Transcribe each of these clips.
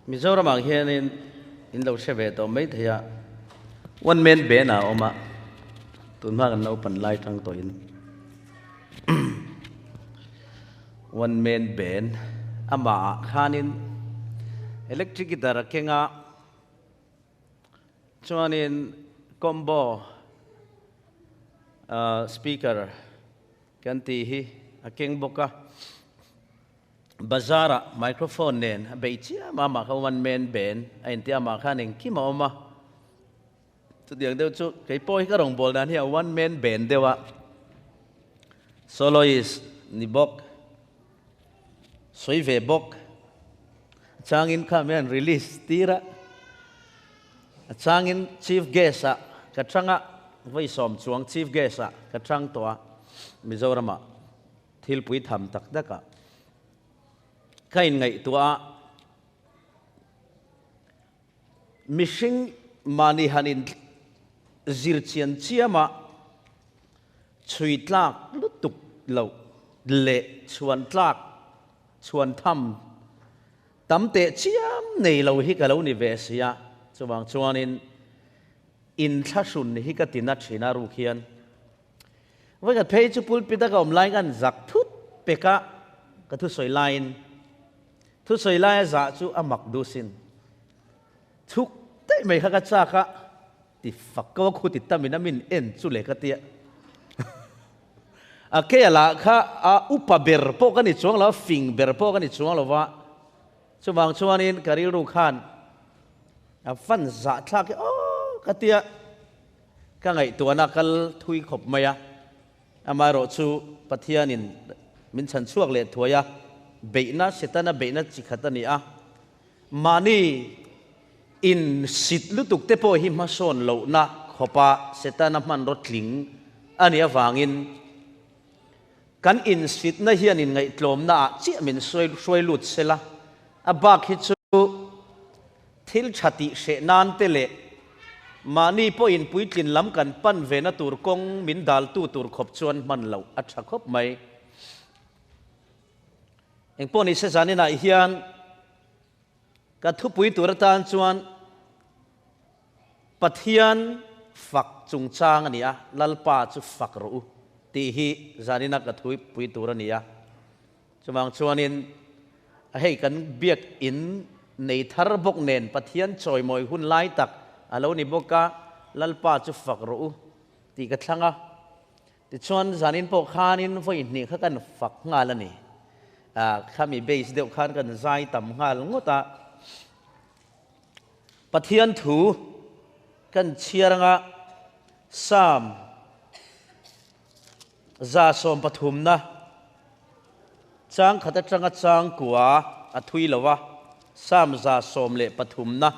Mizoramah hianin in lo hre ve tawh mai thei a, one man band ah a awm a, tunhma kan naupan lai tang tawhin one man band amah ah khanin electric guitar a keng a, chuanin combo speaker kan tih hi a keng bawk a. Bazar ah microphone nen a bei chiam a, amah kha one man band a inti a, amah khan engkim a awm a. Chutiang deuh chu kei pawh hi ka rawngbâwl dan hi a one man band deuh a, soloist ni bawk, sawi ve bawk, a changin kha mi an release tir a, a changin chief guest ah ka chang a, vawi sawm chuang chief guest ah ka chang tawh a Mizoramah. Thilpui tham tak tak ah ka inngaihtuah a, mihring mahni han in zir chian chiam a, chhui tlak lutuk loh leh chhuan tlak chhuan tham tam teh chiam nei lo hi ka lo ni ve si a, chuvang chuanin inthlahrun hi ka ti na thin a ruk hian. Vawikhat phei chu pulpit a ka awm lai khan zak thut pek a ka thusawi laiin thusawi laia zah chu a mak duh sin. Chhuk daih mai kha ka chak a, ti fak ko a khu ti tamin a min en chu le ka tia. A ke lah kha a upa ber pawh ka ni chuang lo a, fing ber pawh ka ni chuang lo va, chuvang chuanin ka rilru khan a fan zah thlak hi aw ka tia. Ka ngaihtuahna kal thui khawp mai a, amaherawh chu Pathianin min chhan chhuak leh thuai a, beihna, Setana beihna chi khat a ni a, mahni in sit lutuk te pawh hi hmasawn lohna khawpa Setana hmanraw tling a nih avangin kan insitna hian inngaihtlawmna ah chiah min hruai lut sela, a bak hi chu Thil tha tih hreh nan te leh mahni pawhin puitlin lam kan pan ve na tur kawng min daltu tur khawp chuan hman loh a tha khawp mai. Engpawh ni se zaninah hian ka thupui tur atan chuan Pathian fak chungchang a ni a, Lalpa chu fak rawh u tih hi zanina ka thupui tur a ni a. Chuvang chuanin hei kan biakinn nei thar bawk nen Pathian chawimawi hun lai tak a lo ni bawk a, Lalpa chu fak rawh u tih ka thlang a. Tichuan zanin pawh khanin vawi hnih kha kan fak nghal a ni. Khami base deuh khan kan zai tam nghal ngawt a. Pathian thu kan chhiar anga Psalm 133na chang khat atanga chang kua a thui lo a, Psalm 113na.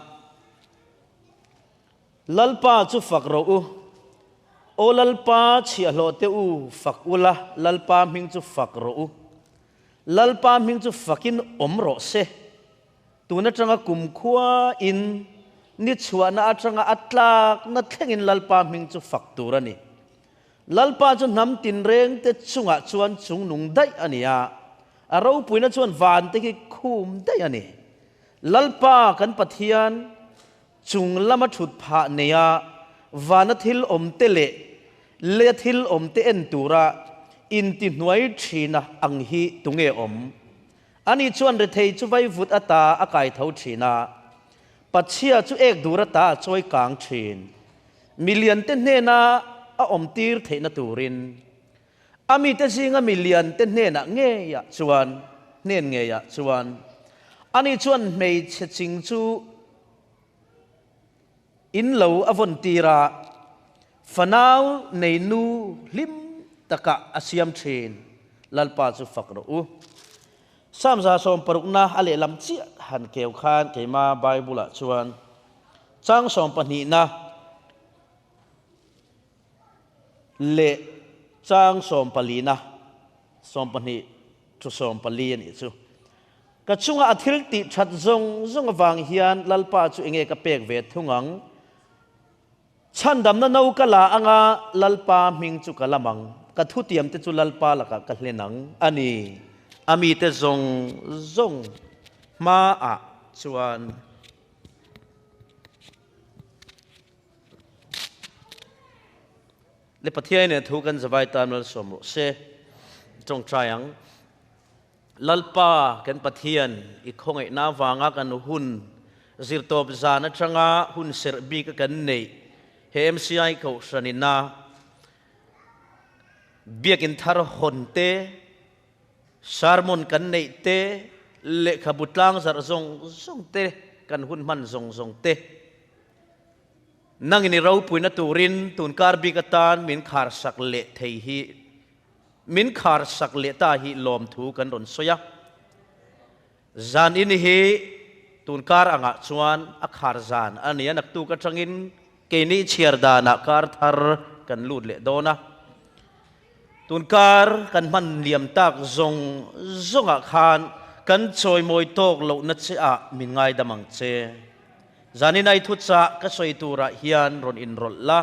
Lalpa chu fak rawh u, Aw Lalpa chhiahhlawh te u, fak ula, Lalpa hming chu fak rawh u. Lalpa hming chu fakin awm rawh se. Tun atanga kumkhua in ni chhuahna atanga a tlakna thlengin Lalpa hming chu fak tur a ni. Lalpa chu hnam tinreng te chungah chuan chungnung daih a ni a, a ropuina chuan van te khi khum daih a ni. Lalpa kan Pathian chung lama thut phah nei a, vana thil awm te leh lea thil awm te en tura intihnuai thina ang hi tunge awm? Ani chuan rethei chu vaivut ata a kai tho thin a, pachhia chu ek dur ata a chawi kang thin. Milian te hnena a awm tir theihna turin a mite zinga milian te hnenah ngeiah chuan hnen ngeiah chuan ani chuan hmeichhe ching chu in lo a vawn tir a, fanau nei nu hlim takah a siam thin. Lalpa chu fak rawh u. Psalm 160na a lehlam chiah han keu khan keima Bible-ah chuan Chang sawmpahnihna leh chang sawmpalina, sawmpahnih thu sawmpali a nih chu. Ka chunga a thil tih that zawng zawng avang hian Lalpa chu enge ka pek ve thung ang? Chhandamna no ka la anga Lalpa hming chu ka lam ang. Ka thutiam te chu Lalpa lakah ka hlen ang a ni. A mite zawng zawng hmaah. chuan. Le Pathian in thu kan zavai tan malsawm rawh se. Tawngtai ang. Lalpa kan Pathian i khawngaihna vanga kan hun zirtawp zan atanga hun serh bik a kan neih he MCI Kohhran ina Biakin thar hawn te, sermon kan neih te, lehkhabu tlangzarh zawng zawng te, kan hun hman zawng zawng te nangin i ropuina turin tunkar bik atan min kharsak leh thei hi min kharsak leh ta hi lawmthu kan rawn sawi a. Zan in hi tunkar angah chuan a khar zan a ni a, naktuk atangin keini chhiar danah kar thar kan lut leh dawn a. Tunkar kan hman liam tak zawng zawngah khan kan chawimawi tawk lohna che ah min ngaidam ang che. Zanin ai thuchah ka sawi turah hian rawn inrawlh la,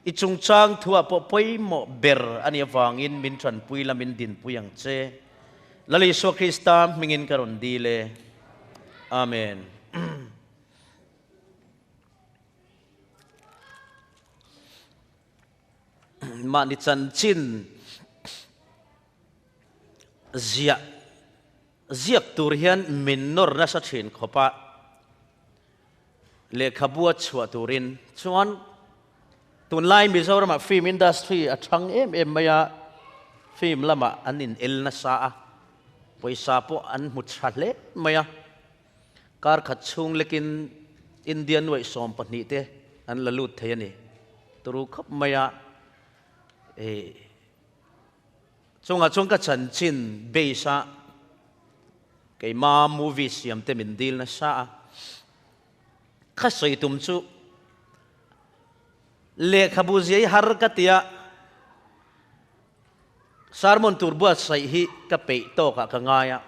i chungchang thuah pawh pawimawh ber a nih avangin min tanpui la min dinpui ang che. Lal Isua Krista hmingin ka rawn dil e. Amen. Mahni chanchin ziah ziak tur hian min nawr nasa thin khawp a, lehkhabu a chhuah turin chuan tunlai Mizoramah film industry a thang em em mai a, film lamah an in el nasa a, pawisa pawh an hmu tha hle mai a, kar khat chhung lekin India nuaih 12 te an la lut thei a ni, turu khawp mai a, eh. Chungah chuan ka chanchin base a keima movie siam te min dil nasa a, ka sawi tum chu lehkhabu ziai har ka tia sermon tur buatsaih hi ka peih tawkah ka ngai a,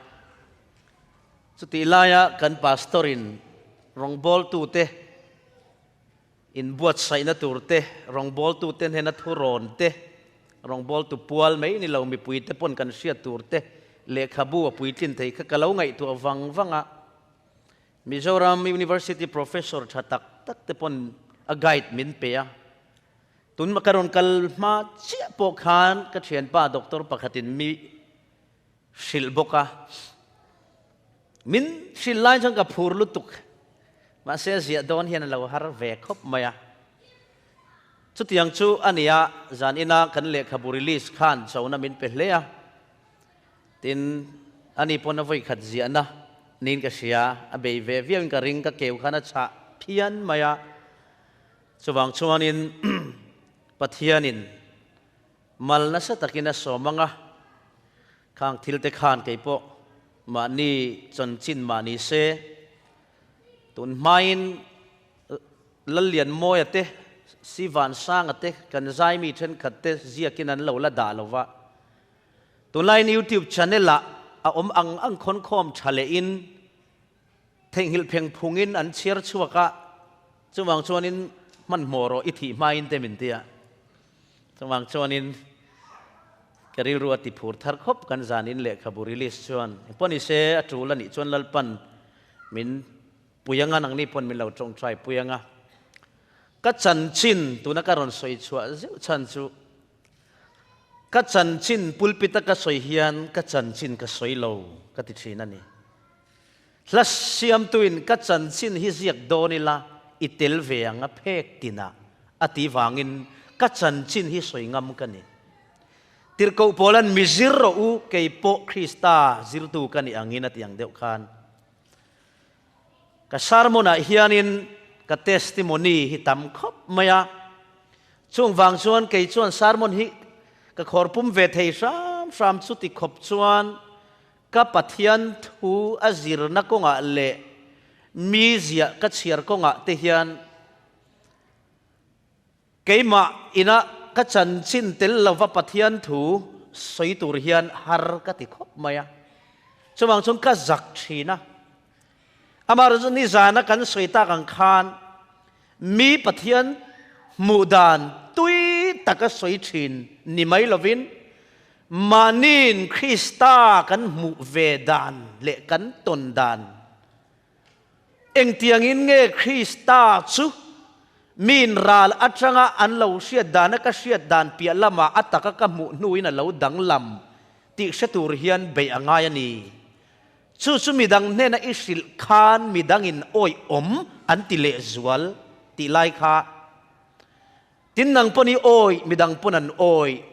chutih laia kan pastor in rawngbawltute Inbuatsaihna tur te, rawngbawltute hnena thurawn te, rawngbawltu pual mai ni lo mipuite pawn kan hriat tur te, lehkhabu a puitlin thei kha ka lo ngaihtuah vang vang a. Mizoram University Professor tha tak tak te pawn a guide min pe a. Tun ka rawn kal hma chiah pawh khan ka thianpa doctor pakhatin mi hrilh bawk a, min hrilh lai chuan ka phur lutuk, mahse a ziah dawn hian a lo har ve khawp mai a. Chutiang chu a ni a, zan ina kan lehkhabu release khan chona min pe hle a, tin ani pawn a vawi khat ziahna niin ka hria, a bei ve viauin ka ring, ka keu khan a chhah phian mai a, chuvang chuanin Pathianin Mal nasa takin a sawm ang a, khang thil te khan kei pawh mahni chanchin mah ni se, tun hmain Lallianmawia te, Sivansanga te, kan zaimi thenkhat te ziakin an lo la dah lo va. Tunlaiin YouTube channel ah a awm ang ang khawnkhawm tha lehin theihnghilh pheng phungin an chhiar chhuak a, chuvang chuanin hmanhmawh rawh i thih hmain te min ti a. Chuvang chuanin ka rilru a ti phur thar khawp kan zanin lehkhabu release chuan engpawh ni se a tul a nih chuan Lalpan min pui anga nangni pawn min lo tawngtai pui anga ka chanchin tuna ka rawn sawi chhuah zeuh chhan chu ka chanchin pulpit a ka sawi hian ka chanchin ka sawi lo ka ti thin a ni. Hla siamtuin ka chanchin hi ziak dawn ila i tel ve ang a phek tinah a ti vangin ka chanchin hi sawi ngam ka ni. Tirhkoh Paula'n mi zir rawh u, kei pawh Krista zirtu ka nih angin a ti ang deuh khan. Ka sermon-ah hianin ka testimony hi tam khawp mai a, chung vang chuan kei chuan sermon hi ka khawrpum ve thei hram hram chuti khawp chuan Ka Pathian thu a zirna kawngah leh mi ziah ka chhiar kawngah te hian keimah ina ka chanchin tel lova Pathian thu sawi tur hian har ka ti khawp mai a. Chuvang chuan ka zak thin a. Amaherawhchu nizana kan sawi tak ang khan mi Pathian hmuh dan tui taka sawi thin ni mai lovin mahniin Krista kan hmuh ve dan leh kan tawn dan. Engtiangin nge Krista chu miin ral atanga an lo hriat dana ka hriat dan piah lamah a taka ka hmuh hnuin a lo danglam tih hre tur hian beih a ngai a ni. Chu chu midang hnena i hrilh khan midangin awih awm an ti lehzual tih lai kha. Tin nang pawn i awih, midang pawn an awih.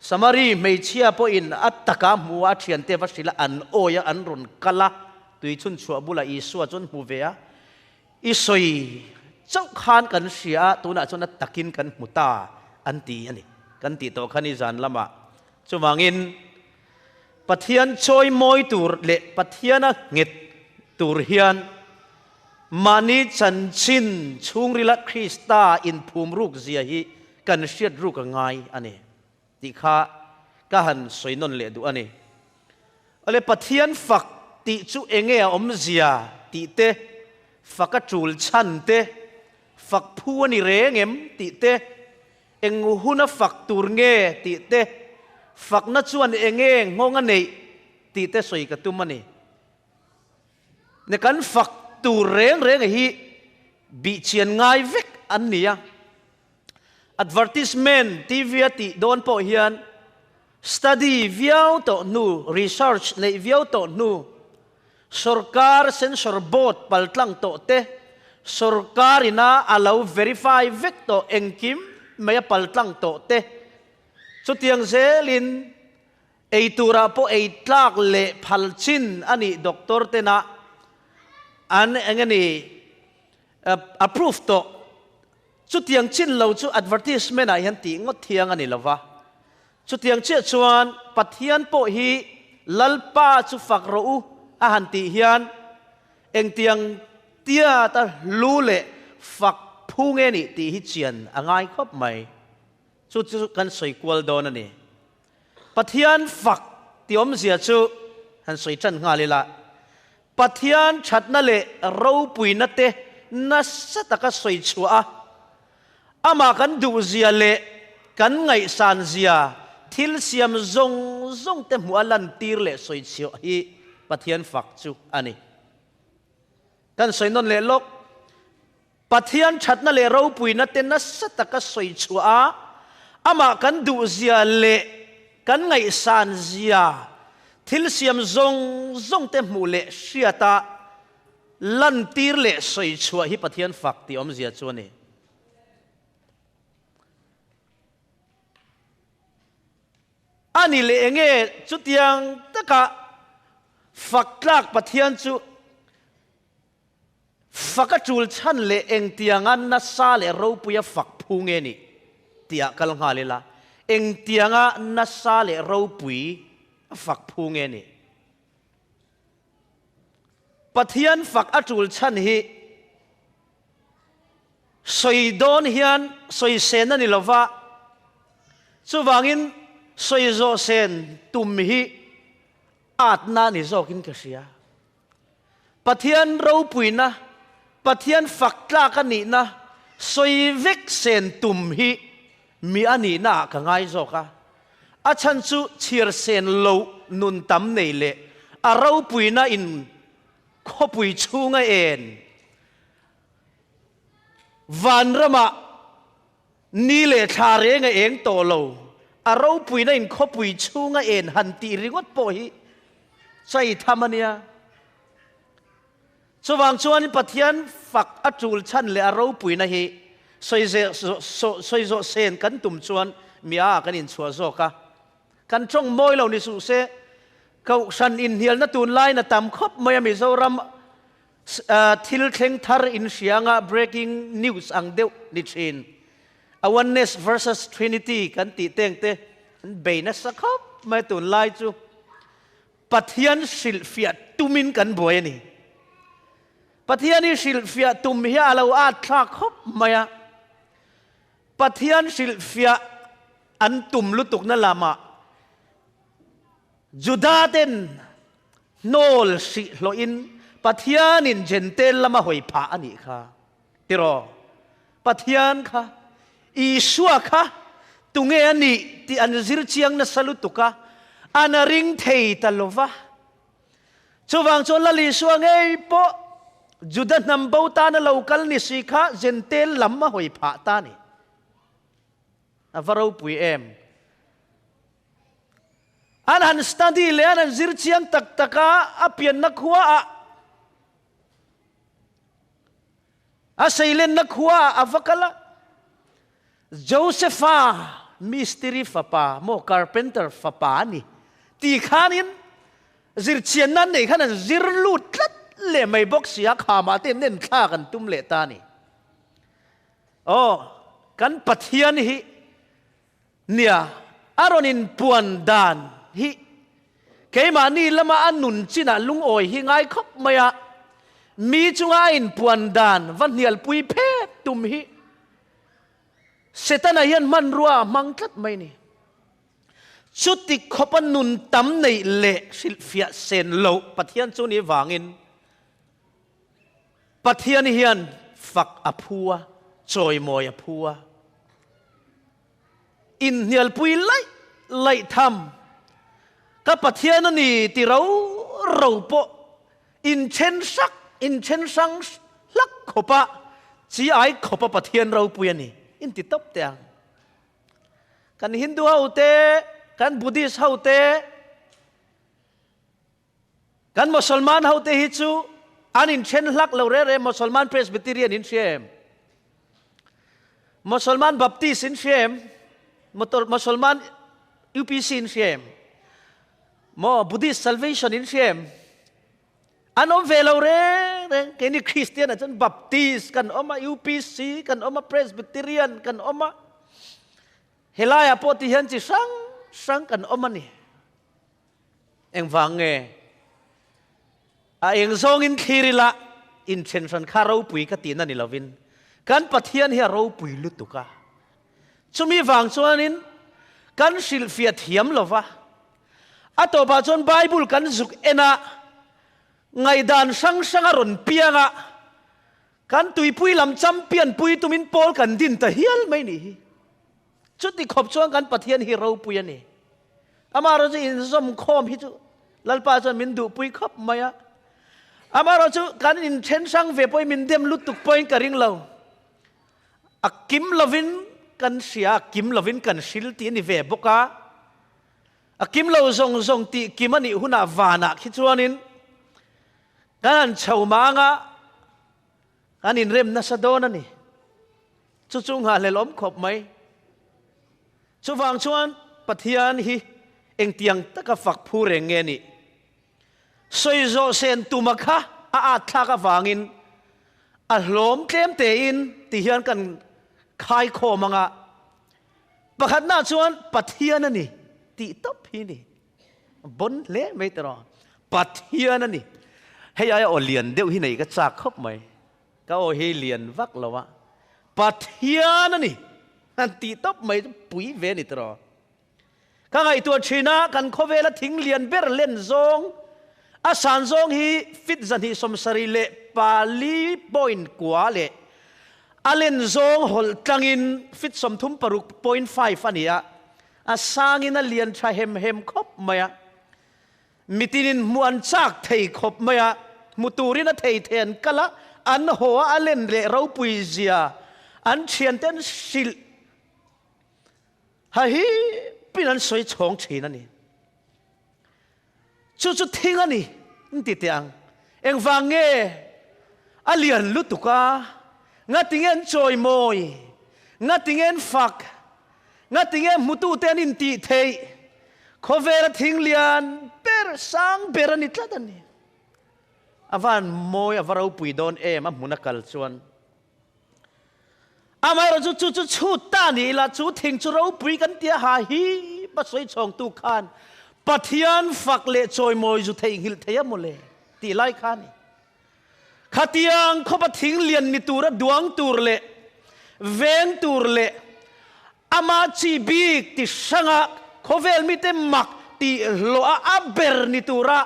Samari hmeichhia pawhin a taka hmu a, a thiante va hrilh a, an awih a, an rawn kal a, tui chhun chhuah bulah Isua chuan hmu ve a, I sawi chauh khan kan hria a, tunah chuan a takin kan hmu ta, an ti a ni. Kan tih tawh kha ni zan lamah. Chuvangin Pathian chawi mawi tur leh Pathiana nghet tur hian mahni chanchin chhungrila Krista inphum ruk zia hi kan hriat ruk a ngai a ni tih kha ka han sawi nawn leh duh a ni. Awle Pathian fak tih chu enge a awmzia tih te, fak a tul chhan te, fak phu a ni reng em tih te, Eng huna fak tur nge tih te, fakna chuan enge nghawng a neih tih te sawi ka tum a ni. Ne kan fak tur reng reng hi bihchian ngai vek an ni a. Advertisement TV a tih dawn pawh hian study viau tawh hnu, research neih viau tawh hnu, Sorkar censor board paltlang tawh te, sorkar ina a lo verify vek tawh engkim mai a paltlang tawh te, chutiang zelin ei turah pawh ei tlak leh phal chin a nih doctor tena an eng nge ni approve tawh. Chutiang chin lo chu advertisement ah hian tih ngawt thiang a ni lo va. Chutiang chiah chuan Pathian pawh hi Lalpa chu fak rawh u a han tih hian engtiang tiat a hlu leh fak phu nge nih tih hi chian a ngai khawp mai. Chu chu kan sawi kual dawn a ni. Pathian fak tih awmzia chu han sawi tan nghal ila, Pathian thatna leh ropuina te nasa taka sawi chhuah a, amah kan duhzia leh kan ngaihsanzia thil siam zawng zawng te hmuh a lantir leh sawi chhuah hi Pathian fak chu a ni. Kan sawi nawn leh lawk. Pathian thatna leh ropuina te nasa taka sawi chhuah a, amah kan duhzia leh kan ngaihsanzia thil siam zawng zawng te hmuh leh hriat a, lantir leh sawi chhuah hi Pathian fak tih awmzia chu a ni. A ni leh enge chutiang taka fak tlak Pathian chu Fak a tul chhan leh engtianga nasa leh ropuia fak phu nge nih tihah kal nghal ila, engtianga nasa leh ropui a fak phu nge nih? Pathian fak a tul chhan hi sawi dawn hian sawi sen a ni lova, chuvangin sawi zawh sen tum hi atna a ni zawkin ka hria. Pathian ropuina, Pathian fak tlak a nihna sawi vek sen tum hi mi a nihna ah ka ngai zawk a. A chhan chu chhiar sen loh nun tam nei leh a ropuina in khawpui chhunga en vanramah Ni leh thla reng a eng tawh lo, a ropuina in khawpui chhunga en han tih ringawt pawh hi chai tham a nia. Chuvang chuan Pathian fak a tul chhan leh a ropuina hi sawi zawh sen kan tum chuan mi a kan inchhuah zawk a. Kan tawng mawi lo ni suh se, Kohhran inhnialna tunlaiin a tam khawp mai a Mizoram Thil thleng thar in hrianga breaking news ang deuh ni thin. A oneness versus trinity kan tih teng te an bei nasa khawp mai tunlai chu Pathian hrilhfiah tumin kan buai a ni. Pathian hi hrilhfiah tum hi a lo at thlak khawp mai a. Pathian hrilhfiah an tum lutukna lamah Juda ten hnawl hrih hlawhin Pathianin Jentail lama hawi phah a nih kha. Tiraw? Pathian kha, Isua kha tunge a nih tih an zir chiang nasa lutuk a, an a ring thei ta lo va. Chuvang chuan Lal Isua ngei pawh. Juda hnam bo tana lo kal ni si kha Jentail lam a hawi phah ta ni. A va ropui em. An han study leh an han zir chiang tak tak a, a pianna khua ah, a seilenna khua ah a va kal a. Josepha mistiri fapa maw carpenter fapa a ni tih khanin zirchianna an neih khan an zir lut tlat leh mai bawk si a, khamah te nen thlak an tum leh ta a ni. Aw, kan Pathian hi nia a rawn inpuan dan hi keimahni lama a nun chinah lungawi hi ngai khawp mai a, mi chunga a inpuan dan va hnialpui phet tum hi Setana hian hmanrua a hmang tlat mai ni. Chuti khawpa nun tam neih leh hrilhfiah sen loh Pathian chu ni vangin Pathian hian fak a phu a, chawimawi a phu a. Inhnialpui laih laih tham ka Pathian a ni ti ro ro pawh Inthen sak, inthen hrang hlak khawpa chi ai khawpa Pathian ropui a ni. Inti tawp teh ang. Kan Hindu ho te, kan Buddhist ho te, kan Mosolman ho te hi chu an inthen hlak lo re re. Mosolman Presbyterian in hria em? Mosolman Baptist in hria em? Mosolman UPC in hria em? Maw Buddhist salvation in hria em? An awm ve lo reng reng. Keini Christian ah chuan Baptist kan awm a, UPC kan awm a, Presbyterian kan awm a. Helai ah pawh ti hian chi hrang hrang kan awm a ni. Engvang nge? A eng zawngin thlir ila inthen hran kha ropui ka tihna ni lovin kan Pathian hi a ropui lutuk a. Chumi vang chuanin kan hrilhfiah thiam lo va, a tawpah chuan Bible kan zuk en a, ngaihdan hrang hrang a rawn piang a, kan tuipui lam champion pui tumin pawl kan din ta hial mai nih hi. Chuti khawp chuan kan Pathian hi ropui a ni. Amaherawhchu inzawmkhawm hi chu Lalpa chuan min duhpui khawp mai a. Amaherawhchu kan inthen hrang ve pawhin min dem lutuk pawhin ka ring lo. A kim lovin kan hria, a kim lovin kan hril tih a ni ve bawk a. A kim lo zawng zawng tih kim a nih hunah vanah khi chuanin kan han chho mang a, kan inrem nasa dawn a ni. Chu chu nghahhlelh awm khawp mai. Chuvang chuan Pathian hi engtiang taka fak phu reng nge nih? Sawi zawh sen tuma kha a at thlak avangin a hlawm tlem tein ti hian kan khai khawm ang a, pakhatna chuan Pathian a ni tih tawp hi ni. Bon hle mai tiraw. Pathian a ni. Hei aia aw lian deuh hi nei ka chak khawp mai. Ka aw hi lian vak lo a. Pathian a ni han tih tawp mai chu pui ve a ni tiraw. Ka ngaihtuah thin a, kan khawvela thing lian ber len zawng, a san zawng hi fit 274.4 leh a len zawng hawlh tlangin fit 36.5 a ni a, a sangin a lian tha hem hem khawp mai a. Mitinin hmuh an chak thei khawp mai a, hmu turin a thei thei an kal a, an haw a, a len leh ropui zia an thiante an hrilh. Ha hi pin an sawi chhawng thin a ni. Chu chu thing a ni, an ti teh ang. Engvang nge a lian lutuk a, ngatinge an chawimawi, ngatinge an fak, ngatinge hmutute an intih theih, khawvela thing lian ber, sang ber a ni tlat a ni. A van mawi, a va ropui dawn em a hmun a kal chuan. Amaherawh chu chu chu chhut ta ni ila chu thing chu ropui kan tia ha hi pa sawi chhawngtu khan Pathian fak leh chawimawi zu theihnghilh thei a mawle tih lai kha a ni. Khatiang khawpa thing lian ni tura duang tur leh veng tur leh ama chi bik ti hranga khawvel mite mak tih hlawh a a ber ni tura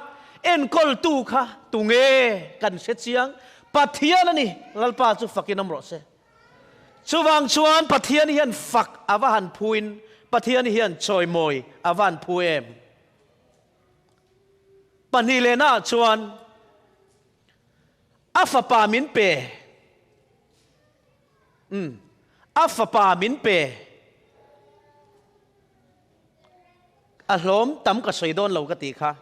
enkawltu kha tunge kan hre chiang Pathian a ni, Lalpa chu fakin awm rawh se. Chuvang chuan Pathian hian fak a va han phuin Pathian hian chawimawi a va han phu em? Pahnih lehnaah chuan. A fapa min pe. Umm. A fapa min pe. A hlawm tam ka sawi dawn lo ka tih kha.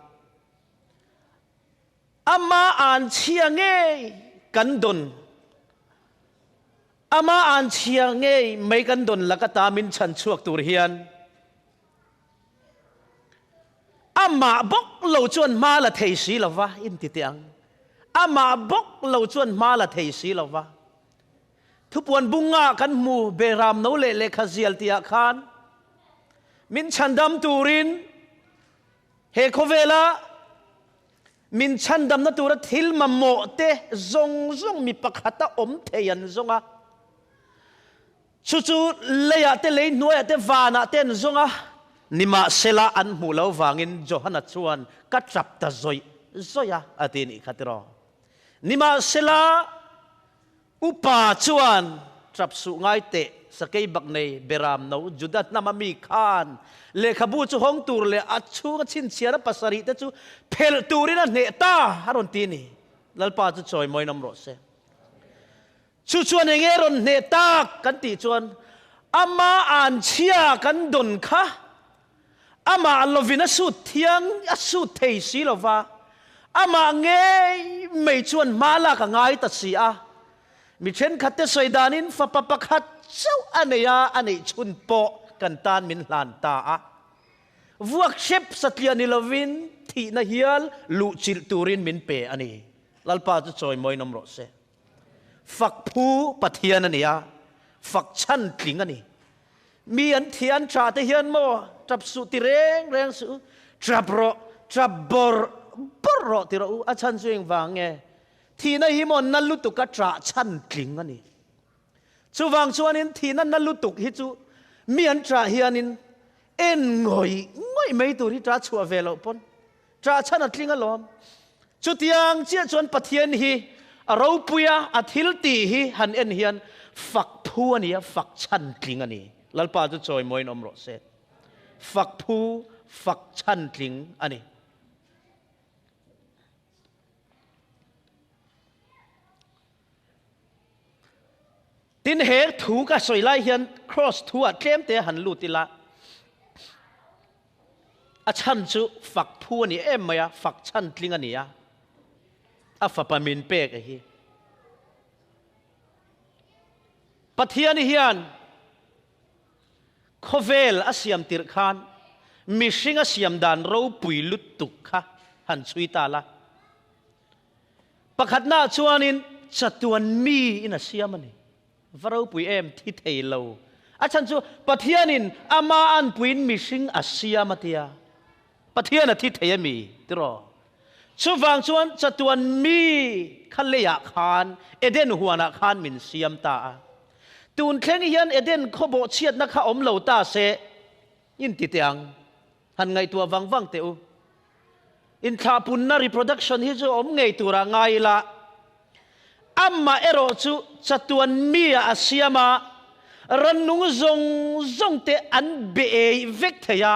Ama an chhia ngei kan dawn. Ama an chhia ngei mai kan dawn laka ta min chhan chhuak tur hian. Amah bawk lo chuan hma la thei si lo va, in ti teh ang. Amah bawk lo chuan hma la thei si lo va. Thupuan bunga kan hmu Beram no leh lehkha zial tihah khan min chhandam turin he khawvela min chhandamna tura thil mamawh te zawng zawng mi pakhata awm thei an zawng a. Chu chu leiah te, lei hnuaiah te, vanah te an zawng a, nimahsela an hmuh lo vangin Johana chuan ka tap ta zawih zawih a, a ti nih kha tiraw. Nimahsela upa chuan tap suh ngai teh, sakei bak nei Beram no Juda hnama mi khan lehkhabu chu hawng tur leh a chhunga chhinchhiara pasarih te chu phelh turin a hneh ta, a rawn ti a ni. Lalpa chu chawimawiin awm rawh se. Chu chuan eng nge rawn hneh tak kan tih chuan ama anchhia kan dawn kha amah lovin a sut thiang a sut thei si lo va, amah ngei mai chuan hma lak a ngai ta si a. Mi thenkhatte sawi danin fapa pakhat chauh a nei a, a neih chhun pawh kan tan min hlan ta a. Vuak hrep satliah ni lovin thihna hial luhchilh turin min pe a ni. Lalpa chu chawimawiin awm rawh se. Fak phu Pathian a ni a, fak chhan tling a ni. Mi an thi an tha te hian maw tap suh ti reng reng suh u, tap rawh, tap bawrh bawrh rawh ti rawh u, a chhan chu engvang nge? Thihna hi maw na lutuka tah chhan tling a ni. Chuvang chuanin thihna na lutuk hi chu mi an tah hianin en ngawih ngawih mai tur hi tah chhuah ve loh pawn Ṭah chhan a tling alawm. Chutiang chiah chuan Pathian hi a ropui a, a thil tih hi han en hian fak phu a ni a, fak chhan tling a ni. Lalpa chu chawimawiin awm rawh se. Fak phu, fak chhan tling a ni. Tin, he thu ka sawi lai hian Kraws thu ah tlem te han lut ila, a chhan chu fak phu a ni em mai a, fak chhan tling a ni a, a fapa min pek a hi. Pathian hian khawvel a siam tirh khan mihring a siam dan ropui lutuk kha han chhui ta la. Pakhatnaah chuanin chatuan mi in a siam a ni. Va ropui em thi thei lo. A chhan chu Pathianin ama anpuiin mihring a siam a tia. Pathian a thi thei a mi tiraw? Chuvang chuan chatuan mi kha leiah khan Eden huanah khan min siam ta a. Tun thleng hian Eden khawbawh chhiatna kha awm lo ta se in ti teh ang. Han ngaihtuah vang vang teh u. Inthlahpunna reproduction hi chu awm ngei turah ngai ila, amah erawh chu chatuan mi ah a siam a, rannung zawng zawng te an be ei vek thei a,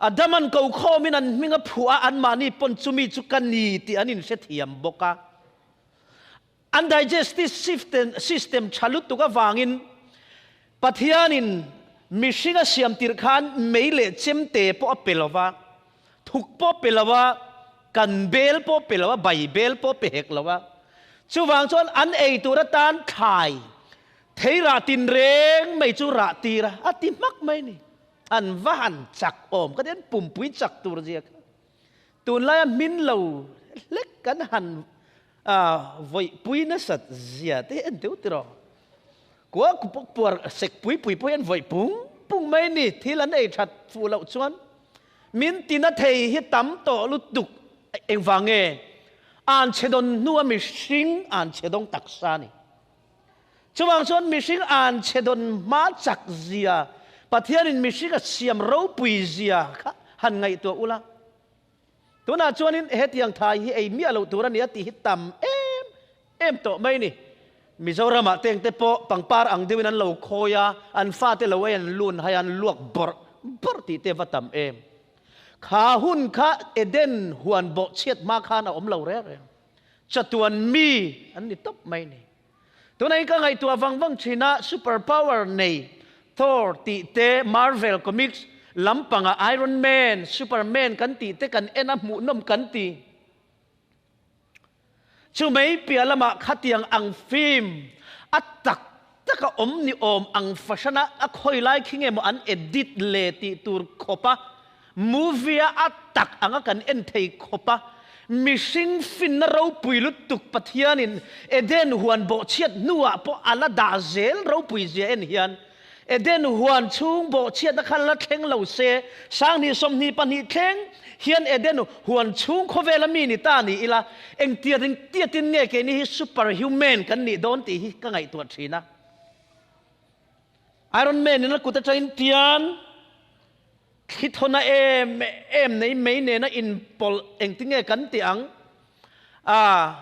Adaman ko khawmin an hming a phuah a, anmahni pawn chumi chu ka ni tih an inhrethiam bawk a. An digestive system tha lutuk avangin Pathianin mihring a siam tirh khan mei leh chemte pawh a pe lo va, thuk pawh a pe lo va, kan bel pawh a pe lo va, bai bel pawh a pe hek lo va. Chuvang chuan an ei tur atan thlai thei rah tinreng mai chu rah tir a, a ti hmak mai a ni. An va han chak awm ka ti, an pumpui chak tur zia kha. Tunlaia hmin lo hlek kan han Vawi pui nasat zia te hi en teuh tiraw? Kua puar sek pui pui pawh hi an vawi pung pung mai ni, thil an ei that fuh loh chuan min tina thei hi tam tawh lutuk engvang nge an chhe dawn hnua mihring an chhe dawng taksa ni. Chuvang chuan mihring an chhe dawn hma chak zia Pathianin mihring a siam ropui zia kha han ngaihtuah ula. Tunah chuanin hetiang thai hi ei miah loh tur a ni a tih hi tam em em tawh mai ni. Mizoramah tengte pawh pangpar ang deuhin an lo khawi a, an fate lo ei an lun hai a, an luak bawrh bawrh tih te va tam em. Kha hun kha Eden huan bawhchhiat hma khan a awm lo reng reng. Chatuan mi an ni tawp mai ni. Tunah hi ka ngaihtuah vang vang thin a, super power nei Thor tih te, Marvel comics lampanga Iron Man, Superman kan tih te kan en a hmuhnawm kan ti. Chu mai piah lamah khatiang ang film a tak taka awm ni awm ang fahrana a khawi lai khi nge maw an edit le tih tur khawpa movie a a tak anga kan en thei khawpa mihring finna ropui lutuk Pathianin Eden huan bawhchhiat hnuah pawh a la dah zel ropui zia en hian Eden huan chhung bawhchhiatna kha la thleng lo se, 2024 thleng hian Eden huan chhung khawvela mi ni ta ni ila, engtiat engtiatin nge keini hi super human kan nih dawn tih hi ka ngaihtuah thin a. Iron Man in a kut atangin tian thli thawna em em nei mei nena inpawlh engtinge kan tih ang a.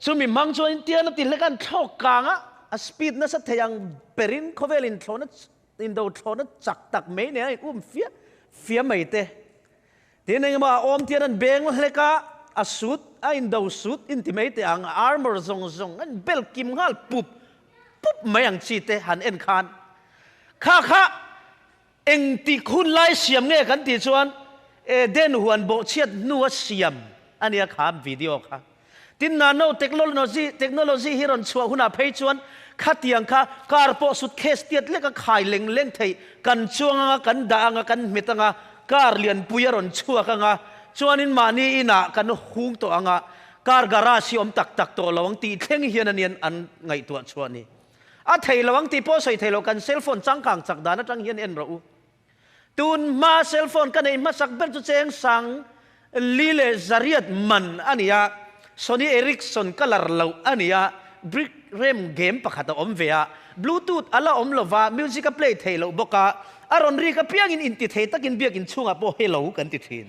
Chumi hmang chuan Intian a ti hlek a, an thlawk kang a, a speed nasa thei ang berin khawvel inthlawhna indo thlawhna chak tak mai nen a in um fia fia mai te. Tin engemaw a awm tian an beng hlek a, a suit a indo suit inti mai teh ang, a armour zawng zawng an bel kim nghal pup pup mai ang chi te han en khan kha kha Engtik hun lai siam nge kan tih chuan Eden huan bawhchhiat hnua siam a nia kha video kha. Tin nano technology technology hi rawn chhuah hunah phei chuan khatiang kha car pawh suitcase tiat lek a khai leng leng theih kan chuang anga kan dah anga kan hmet anga car lianpui a rawn chhuak anga chuanin mahni inah kan hung tawh anga car garage hi awm tak tak tawh lo ang tih thleng hian a nia an ngaihtuah chhuah ni. A thei lo ang tih pawh sawi thei lo, kan cell phone changkang chak dan atang hian en rawh u. Tun hma cell phone ka neih hmasak ber chu cheng sang li leh zariat man a ni a, Sony Ericsson colour loh a ni a, brick rem game pakhat a awm ve a, bluetooth a la awm lo va, music a play thei loh bawk a, a rawn rik apiangin inti thei takin biakinn chhungah pawh hello kan ti thin.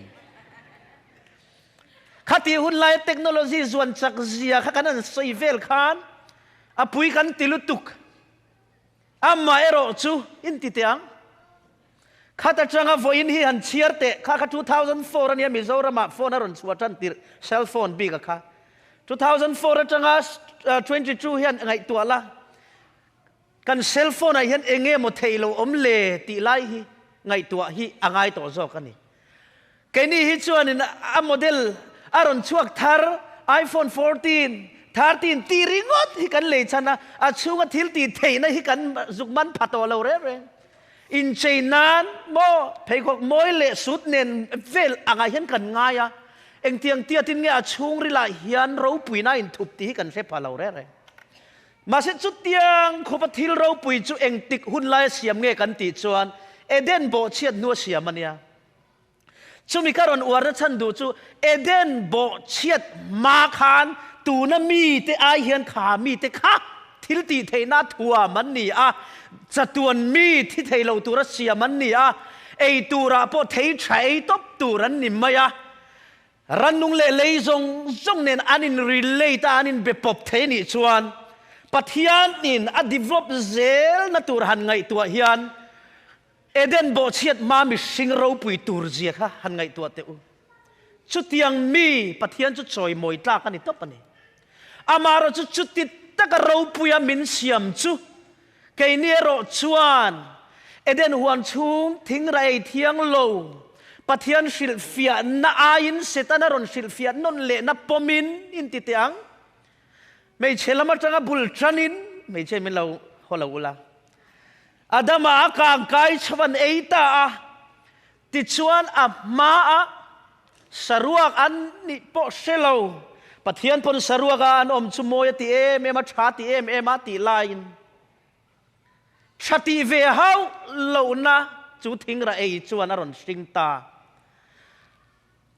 Khatih hun laia technology zuan chak zia kha kan han sawi vel khan a pui kan ti lutuk. Amah erawh chu in ti teh ang. Khat atanga vawiin hi han chhiar teh kha kha 2004 ania Mizoramah phone a rawn chhuah tan tirh cell phone bik a kha. 2004 atanga 22 hian ngaihtuah la kan cell phone ah hian eng nge maw theih lo awm le tih lai hi ngaihtuah hi a ngai tawh zawk a ni. Keini hi chuanin a model a rawn chhuak thar iPhone 14, 13 tih ringawt hi kan lei chhan a, a chhunga thil tih theihna hi kan zuk man pha tawh lo reng reng. Inchei nan maw pheikhawk mawi leh suit nen vel angah hian kan ngai a, engtiang tiatin nge a chhungrilah hian ropuina a inthup tih hi kan hre pha lo reng reng. Mahse chutiang khawpa thil ropui chu engtik hun laia siam nge kan tih chuan Eden bawhchhiat hnua siam a nia. Chumi ka rawn uarna chhan duh chu Eden bawhchhiat hma khan tuna mite ai hian kha mite kha thil tih theihna thuam an ni a, chatuan mi thi thei lo tura siam an ni a, ei turah pawh thei tha ei tawp tur an ni mai a. Rannung leh lei zawng zawng nen an in relate a, an in be pawp thei nih chuan Pathian in a develop zelna tur han ngaihtuah hian Eden bawhchhiat hma mihring ropui tur zia kha han ngaihtuah teh u. Chutiang mi Pathian chu chawimawi tlak a ni tawp a ni. Amaherawh chu chuti taka ropuia min siam chu keini erawh chuan Eden huan chhung thingra ei thiang lo Pathian hrilhfiahna aiin Setana rawn hrilhfiah nawn lehna pawmin inti teh ang. Hmeichhe lam atanga bul tanin hmeichhe min lo haw lo ula. Adama a kang kai chho an ei ta a, tichuan a hmaah saruak an nih pawh hre lo. Pathian pawn saruaka an awm chu mawi a ti em em a, tha ti em em a tih laiin tha tih ve hauh lohna chu thingra ei chuan a rawn hring ta.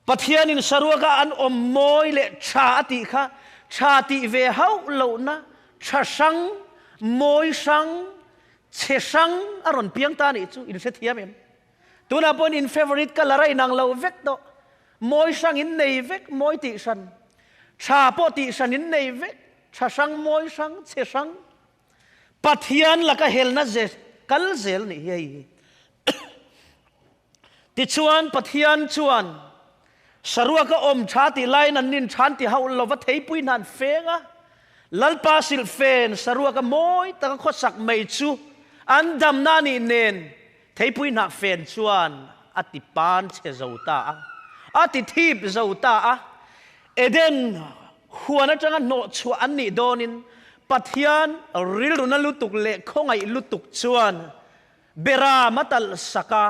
Pathianin saruaka an awm mawi leh tha a tih kha tha tih ve hauh lohna tha hrang, mawi hrang, chhe hrang a rawn piang ta nih chu in hrethiam em? Tunah pawhin in favourite colour a inang lo vek tawh, mawi hrang in nei vek, mawi tih hran, tha pawh tih hran in nei vek, tha hrang, mawi hrang, chhe hrang. Pathian laka helna ze kal zel nih hi hei hi. Tichuan Pathian chuan. Saruaka awm tha tih laiin an nin than ti hauh lova theipui hna an feng a. Lalpa silhfen saruaka mawi taka khawsak mai chu an damna a nih nen theipui hnah fen chuan a ti pan chhe zo ta a, a ti thip zo ta a. Eden huan atanga hnawhchhuah an nih dawnin Pathian rilruna lutuk leh khawngaih lutuk chuan Beram a talh sak a,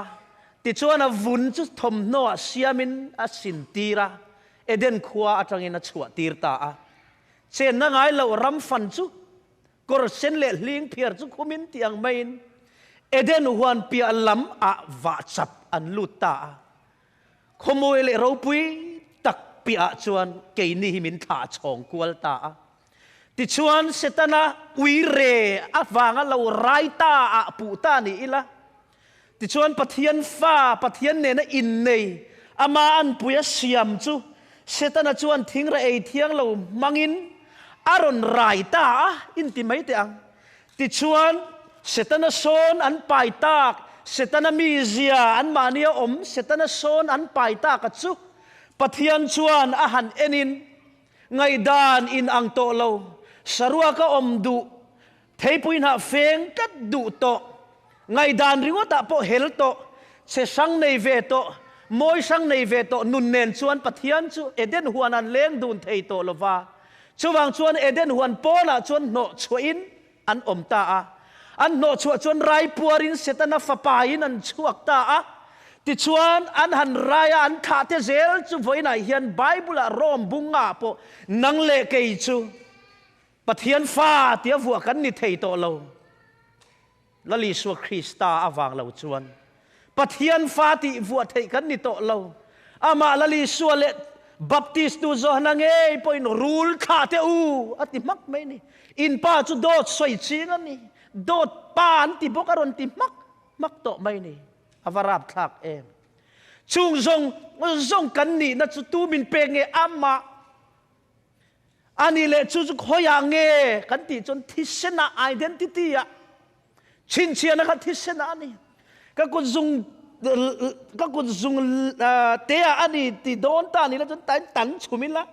tichuan a vun chu thawmhnaw ah siamin a sin tir a, Eden khua atangin a chhuah tir ta a. Chenna ngai loh ram fan chu kawr sen leh hling phiar chu khumin tih ang maiin Eden huan piah lam ah vah chap an lut ta a. Khawmawi leh ropui tak piah ah chuan keini hi min thlah chhawng kual ta a. Tichuan, Setana uire avanga lo rai ta ah puh ta ni ila. Tichuan, Pathian fa, Pathian nena innei, ama anpui a siam chu Setana chuan thingra ei thiang lo hmangin a rawn rai ta a, inti mai teh ang. Tichuan, Setana sawn an pai tak, Setana mizia anmahnia awm Setana sawn an pai tak a chu Pathian chuan a han enin, Ngaihdan in ang tawh lo, saruak a awm duh, theipui hnah feng tlat duh tawh, ngaihdan ringawtah pawh hel tawh, che hrang nei ve tawh, mawi hrang nei ve tawh nun nen chuan Pathian chu Eden huan an leng dun thei tawh lo va. Chuvang chuan Eden huan pawnah chuan hnawh chhuahin an awm ta a. An hnawh chhuah chuan rai puarin Setana fapain an chhuak ta a. Tichuan, an han rai a, an thlah te zel chu vawiinah hian Bible-ah Rome bungah pawh nang leh kei chu Pathian fa tia vuah kan ni thei tawh lo. Lal Isua Krista avang lo chuan Pathian fa tih vuah theih kan ni tawh lo. Amah Lal Isua leh Baptistu Johana ngei pawhin rul thlah teh u a ti hmak mai ni. In pa chu dawt sawi ching a ni. Dawt pa an ti bawk a rawn ti hmak hmak tawh mai ni. A va rap thlak em. Chung zawng zawng kan nihna chu tu min pek nge amah A nih leh chu chu khawiah nge kan tih chuan thisena identity ah chhinchhiahna kha thisena a ni. Ka kut zung ka kut zung te ah a ni ti dawn ta ni la chuan tain tan chhum ila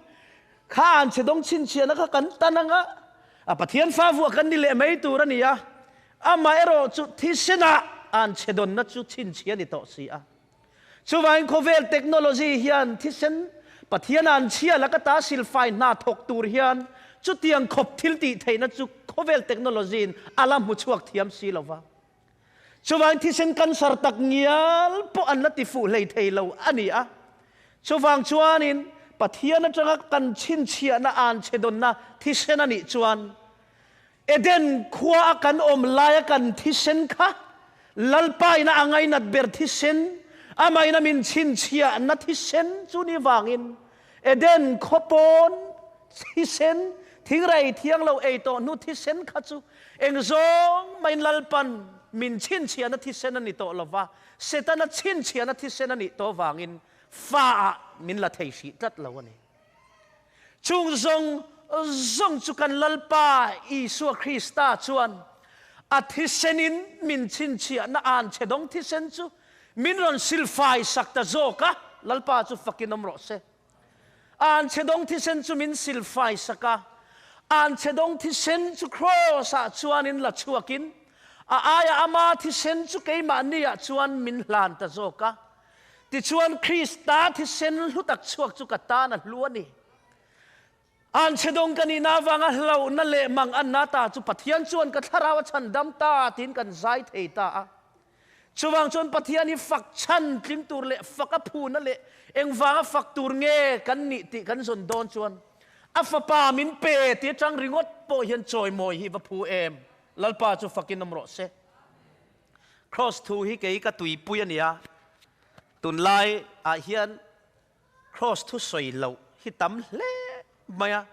kha an chhe dawng chhinchhiahna kha kan tan anga a Pathian fa vuah kan ni leh mai tur a ni a. Amaherawh chu thisena an chhe dawnna chu chhinchhiah a ni tawh si a. Chuvangin khawvel technology hian thisen Pathian an chhia laka ta silfai hna thawk tur hian chutiang khawp thil tih theihna chu khawvel technology in a la hmu chhuak thiam si lo va. Chuvangin thisen cancer tak ngial pawh an la ti fuh hlei thei lo a ni a. Chuvang chuanin Pathian atanga kan chhinchhiahna an chhe dawnna thisen a nih chuan Eden khua a kan awm laia kan thisen kha Lalpa ina a ngainat ber thisen, amah ina min chhinchhiahna thisen chu ni vangin Eden khaw pawn thisen, thingrei thiang lo ei tawh hnu thisen kha chu eng zawng maiin Lalpan min chhinchhiahna thisen a ni tawh lova, Setana chhinchhiahna thisen a nih tawh vangin fa ah min la thei hrih tlat lo a ni. Chung zawng zawng chu kan Lalpa Isua Krista chuan a thisenin min chhinchhiahna an chhe dawng thisen chu min rawn silfai sak ta zawk a, Lalpa chu fakin awm rawh se. An chhe dawng thisen chu min silfai sak a, an chhe dawng thisen chu Kraws-ah chuanin la chhuakin a aia ama thisen chu keimahniah chuan min hlan ta zawk a. Tichuan, Krista thisen hlu tak chhuak chu ka tan a hlu a ni. Anchhedawng ka nihna avanga hlauhna leh mang anna ta chu Pathian chuan ka thlarau a chhan dam ta tiin kan zai thei ta a. Chuvang chuan Pathian hi fak chhan tling tur leh fak a phuna leh engvanga fak tur nge kan nih tih kan zawn dawn chuan a fapa min pe ti atang ringawt pawh hian chawimawi hi va phu em. Lalpa chu fakin awm rawh se. Kraws thu hi kei ka tuipui a nia, tunlai ah hian kraws thu sawi loh hi tam hle mai a,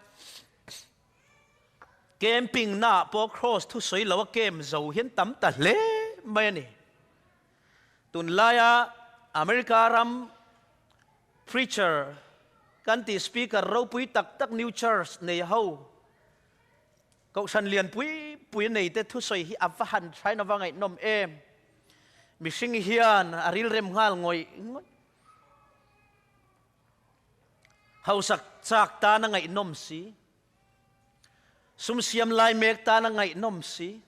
camping na ah pawh kraws thu sawi loh a camp zo hian tam ta hle mai a ni. Tunlaia America ram preacher kan tih speaker ropui tak tak new church nei ho, Kohhran lian pui pui nei te thusawi hi a va han thain a va ngaihnawm em. Mihring hian a rilrem nghal ngawih ngawih. Hausak chak tan a ngaihnawm si. Sum siam lai mek tan a ngaihnawm si.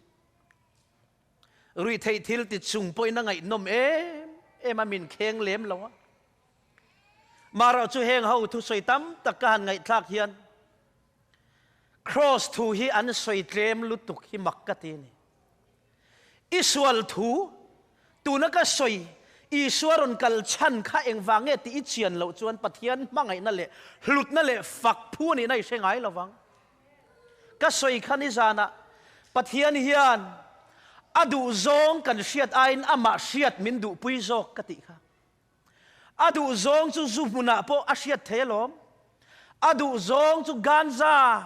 Ruihtheih thil ti chung pawhin a ngaihnawm em em a, min kheng lem lo a. Marawh chu heng ho thusawi tam tak ka han ngaihthlak hian Kraws thu hi an sawi tlem lutuk hi mak ka ti a ni. I sual thu, tuna ka sawi, Isua rawn kal chhan kha engvang nge tih i chian loh chuan Pathian hmangaihna leh hlutna leh fak phu a nihna i hre ngai lo vang. Ka sawi kha nizanah Pathian hian a duhzawng kan hriat aiin amah hriat min duhpui zawk ka tih kha. A duhzawng chu zu hmunah pawh a hriat thei alawm. A duhzawng chu ganja,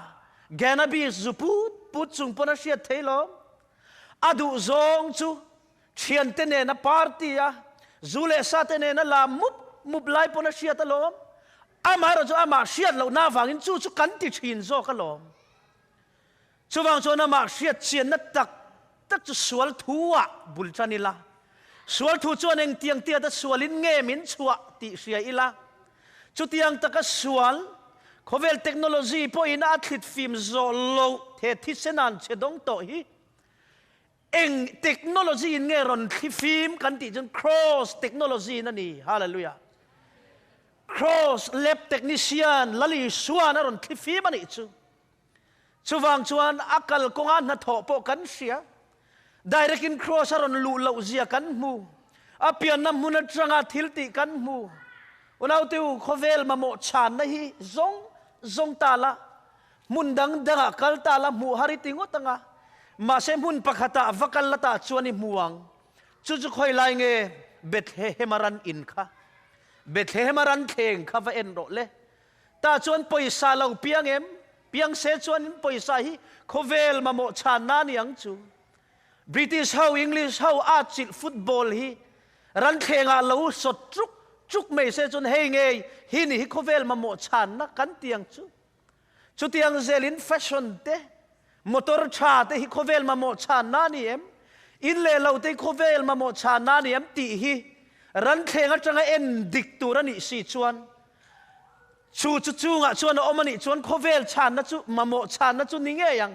cannabis zu put put chung pawn a hriat thei alawm. A duhzawng chu thiante nena party a, zu leh sa te nena lam mup mup lai pawn a hriat alawm. Amaherawh chu amah hriat lohna avangin chu chu kan ti thin zawk alawm. Chuvang chuan amah hriat chianna tak tak chu sual thu-ah bul tan ila, sual thu chuan engtiang tiata sualin nge min chhuah tih hria ila, chutiang taka sual, khawvel technology pawhin a thlit fim zawh loh the thisenan che dawng tawh hi eng technology in nge rawn thli fim kan tih chuan cross technology in a ni. Hallelujah! Cross lab technician Lal Isua'n a rawn thli fim a nih chu. Chuvang chuan a kal kawnga hnathawh pawh kan hria. Direct in Kraws a rawn luh loh zia kan hmu. A pianna hmun atanga thil tih kan hmu. Unaute u, khawvel mamawh chhanna hi zawng zawng ta la, hmun dang dangah kal ta la hmuh har i ti ngawt ang a. Mahse hmun pakhatah va kal la tah chuan i hmu ang. Chu chu khawi lai nge Bethlehem a ran in kha? Bethlehem a ran thleng kha va en rawh le. Tah chuan pawisa lo piang em? Piang se chuan in pawisa hi khawvel mamawh chhanna ni ang chu. British ho, English ho a chilh football hi ranthlengah lo sawt chuk chuk mai se chuan hei ngei hi ni hi khawvel mamawh chhanna kan ti ang chu. Chutiang zelin fashion te, motor tha te hi khawvel mamawh chhanna ni em? In leh lo te hi khawvel mamawh chhanna ni em tih hi ranthleng atanga en dik tur a nih si chuan Chu chu chungah chuan a awm a nih chuan khawvel chhanna chu mamawh chhanna chu ni ngei ang.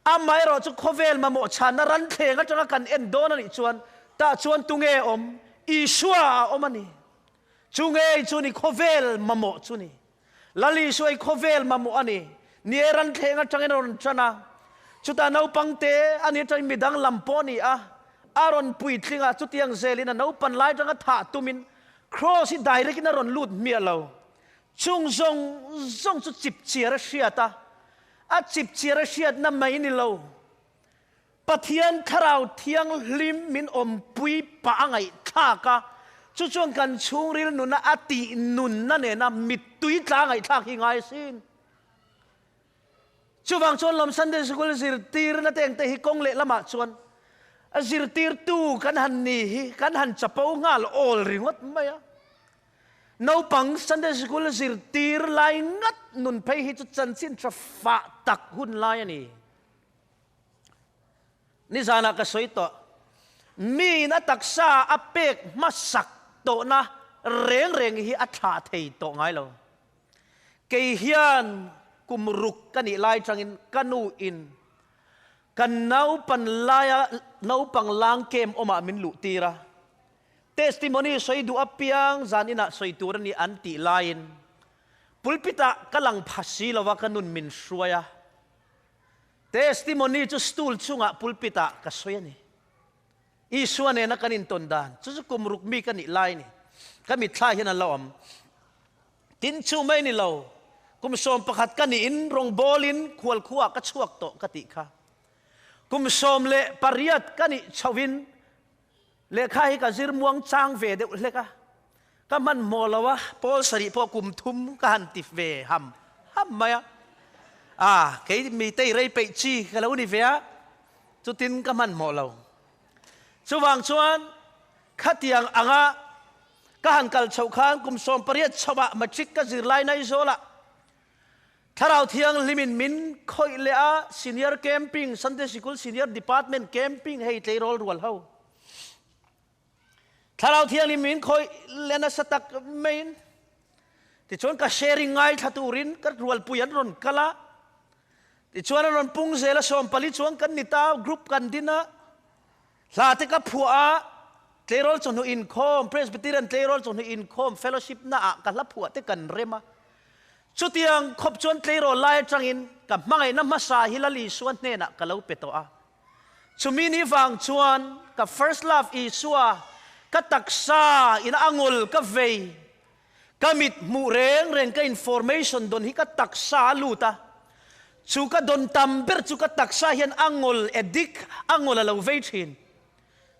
Amaherawh chu khawvel mamawh chhanna ranthleng atanga kan en dawn a nih chuan tah chuan tunge awm? Isua a awm a ni. Chu ngei chu ni khawvel mamawh chu ni. Lal Isua i khawvel mamawh a ni. Ni e ranthleng atangin a rawn tan a. Chutah naupangte a ni atangin midang lam pawh a ni a. A rawn puitling a, chutiang zelin a naupan lai atanga thah tumin Kraws hi direct in a rawn lut hmiah lo. Chung zawng zawng chu chip chiar a hriat a, a chip chiar a hriatna mai ni lo. Pathian Thlarau Thianghlim min awmpui pah a ngaihthlak a, chu chuan kan chhungril nuna a tih nunna nena mittui tla ngaihthlak hi ngai asin. Chuvang chuan lawm Sunday School zirtirna te engte hi kawng leh lamah chuan a zirtirtu kan han ni hi kan han chapo nghal awl ringawt mai a. Naupang Sunday School zirtir lai ngat nun phei hi chu chanchin tha fah tak hun lai a ni. Nizanah ka sawi tawh, miin a taksa a pek hmasak tawhna reng reng hi a thlah thei tawh ngai lo. Kei hian kum ruk ka nih lai tangin ka nu in kan naupan laia naupang lang kem awmah min luh tir a, testimony sawi duh apiang zan inah sawi tur a ni an tih laiin pulpit ah ka lang pha si lova ka nun min hruai a, testimony chu stool chungah pulpit ah ka sawi a ni. Isua nena kan intawn dan chu chu kum ruk mi ka nih lai a ni. Ka mitthla hian an la awm. Tin chu mai ni lo, kum 11 ka niin rawngbawlin khualkhuaah ka chhuak tawh ka tih kha. Kum 18 ka nih chhohin lehkha hi ka zir muang chang ve deuh hlek a, ka hmanhmawh lo a, pawl sarih pawh kum thum ka han ti ve ham ham mai a. A, kei mitei rei peih chi ka lo ni ve a, chutin ka hmanhmawh lo. Chuvang chuan khatiang anga Ka han kal chhoh khan kum 18 chhoah matric ka zir lai Naizawlah Thlarau Thianghlimin min khawih leh a, Senior Camping, Sunday Sikul Senior Department Camping hei tleirawl rual ho. Thlarau Thianghlim min khawih leh nasa tak maiin. Tichuan ka sharing ngaithla turin ka rualpui an rawn kal a, tichuan an rawn pung zel a, 40 chuang kan ni ta, group kan din a, hla te ka phuah a, tleirawl chawhnu inkhawm, Presbyterian tleirawl chawhnu inkhawm fellowship na ah ka hla phuah te kan rem a. Chutiang khawp chuan tleirawl lai atangin ka hmangaihna hmasa hi Lal Isua hnenah ka lo pe tawh a. Chumi ni vang chuan ka first love Isua ka taksa in a ngul ka vei, ka mit hmuh reng reng ka information dawn hi ka taksa a lut a, chu ka dawn tam ber chu ka taksa hian a ngul addict a ngul a lo vei thin.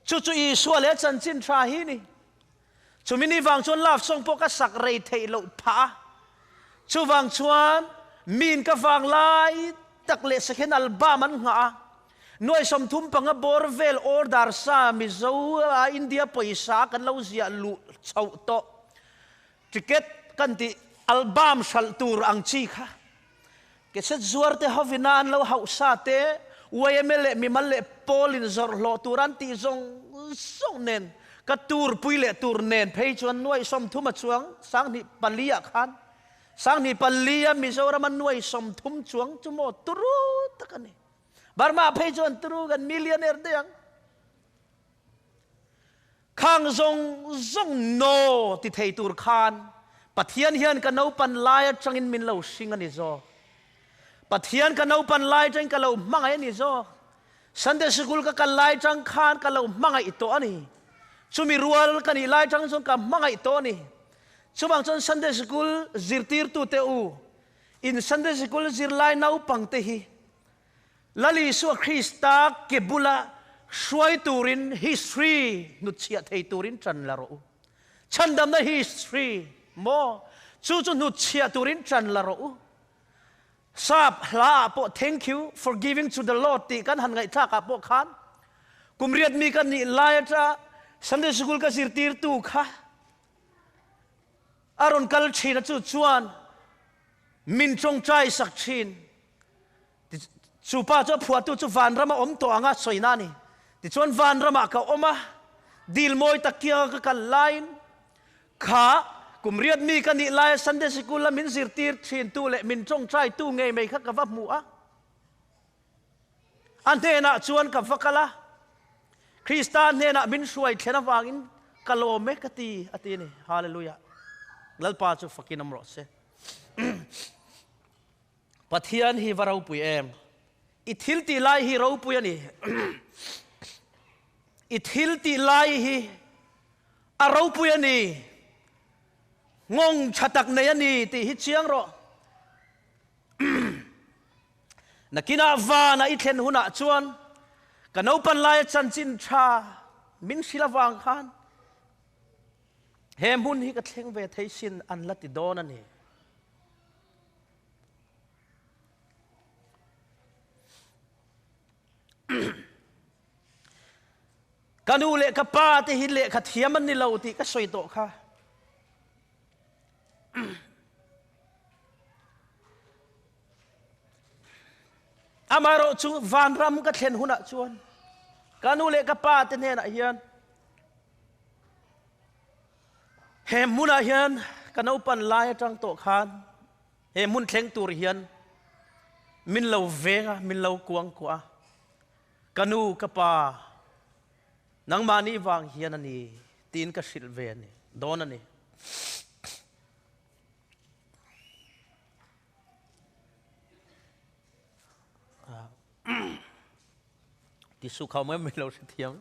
Chu chu Isua leh a chanchin tha hi ni. Chumi ni vang chuan love song pawh ka sak rei theih loh phah a. Chuvang chuan miin ka vang lai tak leh second album an nghah a, nuai 35 bawr vel order sa Mizo a India pawisa kan lo ziah luh chhoh tawh ticket kan tih album hralh tur ang chi kha cassette zuar te hovina an lo hauh sa te yma leh mimal leh pawl in zawrh hlawh tur an tih zawng zawng nen ka tur pui leh tur nen phei chuan nuai 30 a chuang 2004 ah khan 2004 a Mizoram a nuai 30 chuang chu maw turu tak a ni. Burma phei chuan turu kan millionaire daih ang. Khang zawng zawng no ti thei tur khan Pathian hian ka naupan lai atangin min lo hring a ni zawk. Pathian ka naupan lai atangin ka lo hmangaih a ni zawk. Sunday sikul ka kal lai atang khan ka lo hmangaih tawh a ni. Chumi rual ka nih lai atang chuan ka hmangaih tawh a ni. Chuvang chuan Sunday sikul zirtirtute u, in Sunday sikul zirlai naupangte hi Lal Isua Krista ke bula hruai turin history hnutchhiah thei turin ṭan la rawh u. Chhandamna history maw? Chu chu hnutchhiah turin ṭan la rawh u. Sap hla ah pawh Thank you for giving to the Lord tih kan han ngaihthlak ah pawh khan kum riat mi ka nih lai aṭa Sunday School ka zirtirtu kha a rawn kal ṭhin a chu chuan min ṭawngṭai sak ṭhin. Chu pa chu a phuahtu chu vanram a awm tawh anga sawina a ni. Tichuan vanramah ka awm a, dil mawi tak kianga ka kal laiin kha kum riat mi ka nih laia Sunday Sikul a min zirtir thintu leh min tawngtaitu ngei mai kha ka va hmu a. A hnenah chuan ka va kal a, Krista hnenah min hruai thlen avangin ka lawm e ka ti a ti a ni. Hallelujah. Lalpa chu fakin awm rawh se. Pathian hi va ropui em? I thil tih lai hi ropui a ni. I thil tih lai hi a ropui a ni. Nghawng tha tak nei a ni tih hi chiang rawh. Nakinah vanah i thlen hunah chuan ka naupan laia chanchin tha min hrilh avang khan he hmun hi ka thleng ve thei sin an la ti dawn a ni. Ka nu leh ka pa te hi lehkha thiam an ni lo tih ka sawi tawh kha. Amaherawh chu vanram ka thlen hunah chuan ka nu leh ka pa te hnenah hian He hmunah hian ka naupan lai atang tawh khan he hmun thleng tur hian min lo veng a, min lo kuang kuah a. Ka nu, ka pa, nangmahni vang hian a ni tiin ka hrilh ve a ni, dawn a ni. Ti su khau mai mai lo hrethiam.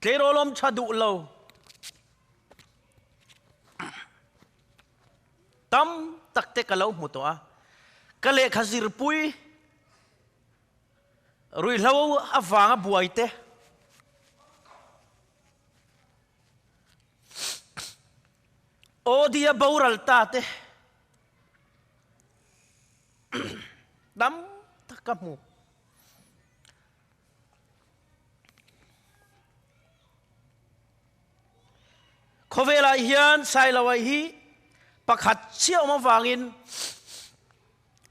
Tleirawl awm tha duh lo. Tam tak te ka lo hmu tawh a. Ka lehkha zirpui ruihhlo avanga buai te Aw dia boral ta te tam tak ka hmu. Khawvelah hian Sailoa hi pakhat chiah awm avangin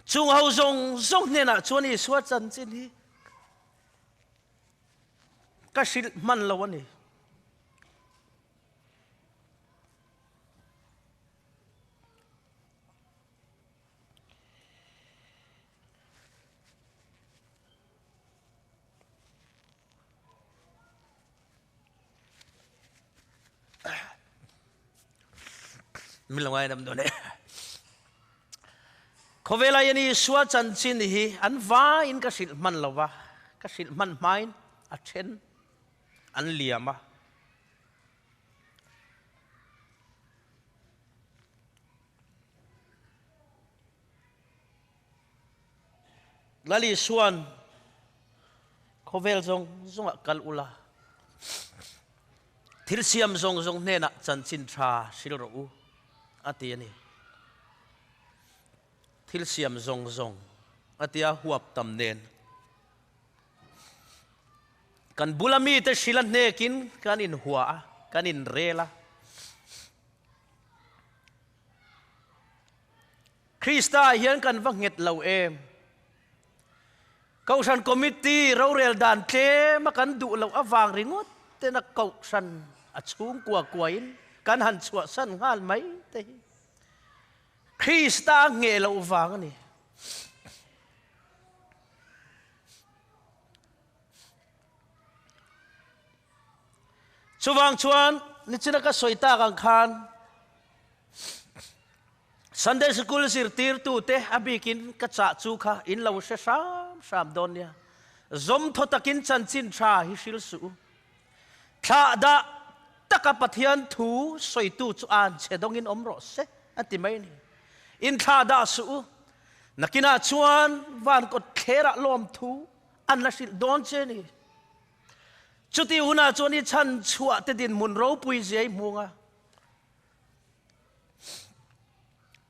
chung ho zawng zawng hnenah chuan Isua chanchin hi ka hrilh hman lo a ni. Min lo ngaidam dawn e. Khawvela hian Isua chanchin hi an vaiin ka hrilh hman lo va, ka hrilh hman hmain a then an liam a. Lal Isuan khawvel zawng zawngah kal ula, thil siam zawng zawng hnenah chanchin tha hril rawh u, a ti a ni. Thil siam zawng zawng a tia huap tam nen. Kan bula mite hril a hnekin kan inhua a, kan inrel a. Krista ah hian kan va nghet lo em? Kohhran Committee rorel dan tlem a kan duh loh avang ringawt ten a kohhran a chhungkua kuain kan han chhuahsan nghal mai te hi Krista a ngheh loh vang a ni. Chuvang chuan nichina ka sawi tak ang khan Sunday Sikul zirtirtute a bikin ka chah chu kha in lo hre hram hram dawn nia. Zawmthaw takin chanchin tha hi hril suh u. Thlah dah taka Pathian thu sawitu chu an chhe dawngin awm rawh se a ti mai a ni. In thlah dah suh u. Nakinah chuan van kawt thlerah lawmthu an la hrilh dawn che ni. Chuti hunah chuan i chhan chhuah te dinhmun ropui zia i hmu ang a.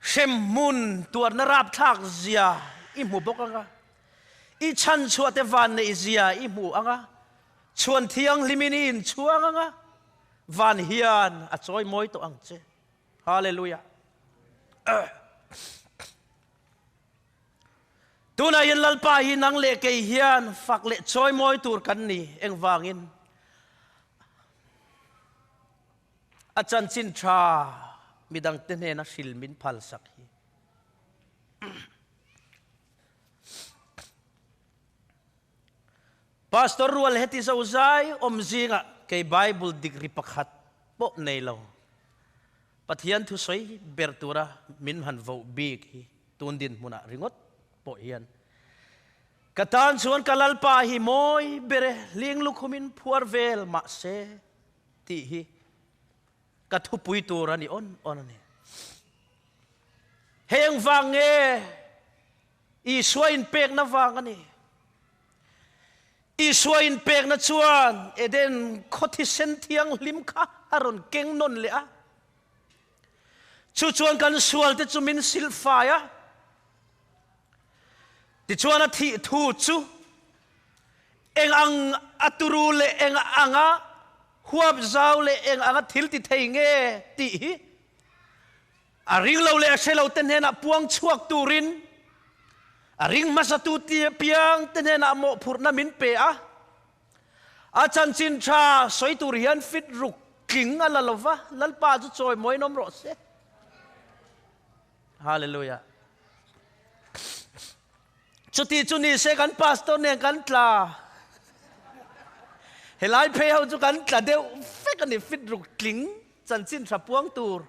Hremhmun tuarna rapthlak zia i hmu bawk ang a, i chhanchhuah te vanneih zia i hmu ang a, chhuan thianghlimin i inchhuang ang a, van hian a chawi mawi tawh ang che. Hallelujah. Tunah hian Lalpa hi nang leh kei hian fak leh chawi mawi tur kan ni. Engvangin? A chanchin tha midangte hnena hril min phalsak hi. Pastor rual heti zozai awm zingah kei Bible degree pakhat pawh nei lo. Pathian thusawi ber tura min han voh bik hi tun dinhmunah ringawt pawh hian ka tan chuan ka Lalpa hi mawi ber e, hling lukhumin phuar vel mahse tih hi ka thupui tur a ni awn awn a ni. Heng vang nge Isua inpekna vang a ni. Isua inpekna chuan Eden khaw thisen thianghlim kha a rawn keng nawn leh a. Chu chuan kan sualte chu min silfai a. Tichuan a thih thu chu Eng ang a turu leh eng anga huap zau leh eng anga thil ti thei nge tih hi a ring lo leh a hre lo te hnenah puang chhuak turin a ring hmasatu piang te hnenah mawhphurhna min pe a. A chanchin tha sawi tur hian fit ruk tling a la lo va, Lalpa chu chawimawiin awm rawh se. Hallelujah. Chuti chu ni se kan pastor nen kan tla. Helai phei ho chu kan tla deuh vek a ni, fit ruk tling chanchin tha puang tur.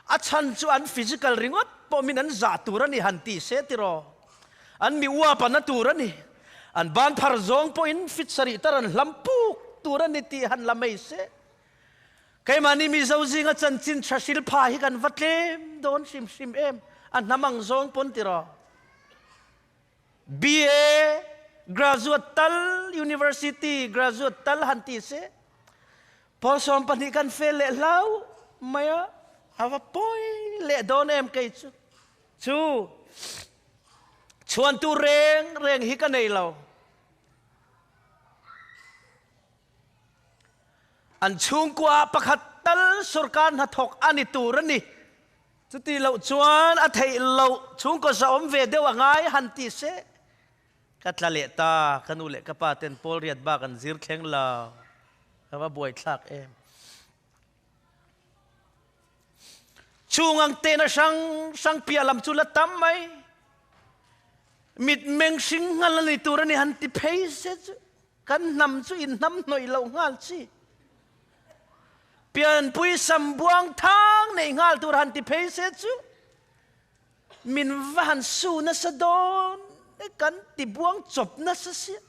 A chhan chu an physical ringawt pawh min an zah tur a ni han ti se tiraw. An mi uap a na tur a ni. An ban phar zawng pawhin fit sarih tar an hlam puk tur a ni tih han la mai se. Keimahni Mizo zinga chanchin tha hril pha hi kan va tlem dawn hrim hrim em, a hnam ang zawng pawn tiraw. BA graduate tal, University graduate tal han ti se, pawl 12 kan fel leh hlau mai a, a va pawi leh dawn em kei chu. Chu chhuantu reng reng hi ka nei lo. An chhungkua pakhat. tal sorkar hnathawk a ni tur a ni. Chuti loh chuan a theih loh chhungkaw zahawm ve deuh a ngai han ti se. Ka tla leh ta, ka nu leh ka pa ten pawl riat bak an zir thleng lo. Ka va buaithlak em. Chung ang tehna hrang hrang piah lam chu la tam mai. Mitmeng hring nghal a ni tur a ni han ti phei se chu kan hnam chu in hnam hnawih loh nghal chi. Pianpui sam buang thang neih nghal tur han ti phei se chu min va han su nasa dawn e kan ti buang chawp nasa sia.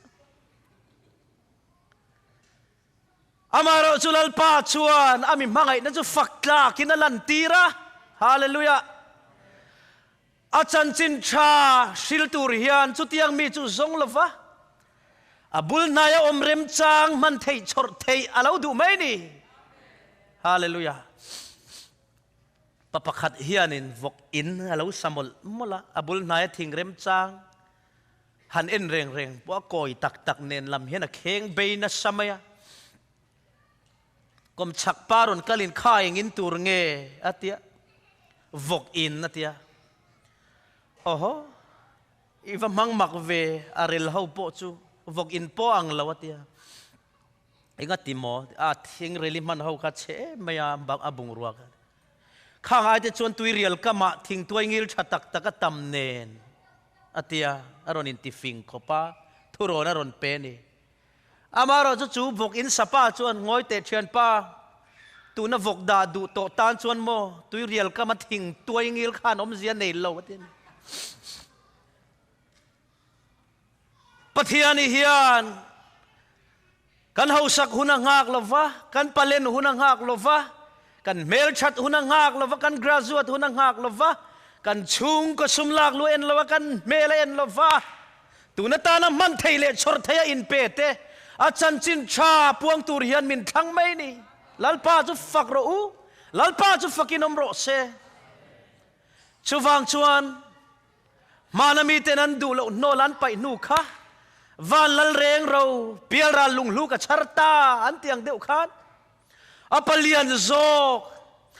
Amaherawhchu Lalpa chuan a mi hmangaihna chu fak tlakin a lantir a. Hallelujah! A chanchin tha hril tur hian chutiang mi chu zawng lo va, a bul hnaia awm remchang hman theih chhawrh theih a lo duh mai ni. Hallelujah! Pa pakhat hianin vawk in a lo sa mawlh mawlh a, a bul hnaia thing remchang Han en reng reng pawh a kawi tak tak nen lam hian a kheng bei nasa mai a. Kawmchhak pa rawn kalin kha engin tur nge a tia, vawk in a tia. Awhaw, i va hmang mak ve a rel ho pawh chu vawk in pawh ang lo a tia. Enga ti maw? A thing reli hman ho kha chhe em mai a, a bungrua kha. Khang aite chuan tuirial kamah thingtuai ngil tha tak tak a tam nen a tia, a rawn intifing khawp a, thurawn a rawn pe a ni. Amaherawh chu chu vawk in sapa chuan ngawi teh thianpa, tuna vawk dah duh tawh tan chuan maw tuirial kama thingtuai ngil khan awmzia nei lo a ti a ni. Pathiani hian kan hausak hun a nghak lo va, kan palen hun a nghak lo va, kan hmelthat hun a nghak lo va, kan graduate hun a nghak lo va, kan chhungkaw sum lak lu en lo a, kan hmel a en lo va, tun atana hman thei leh chhawr thei a inpe te, a chanchin tha puang tur hian min thlang mai ni. Lalpa chu fak rawh u, Lalpa chu fakin awm rawh se. Chuvang chuan Hmana miten an duh loh hnawl an paih hnu kha van lal reng ro pialral lunghlu ka chhar ta an ti ang deuh khan a palian zawk,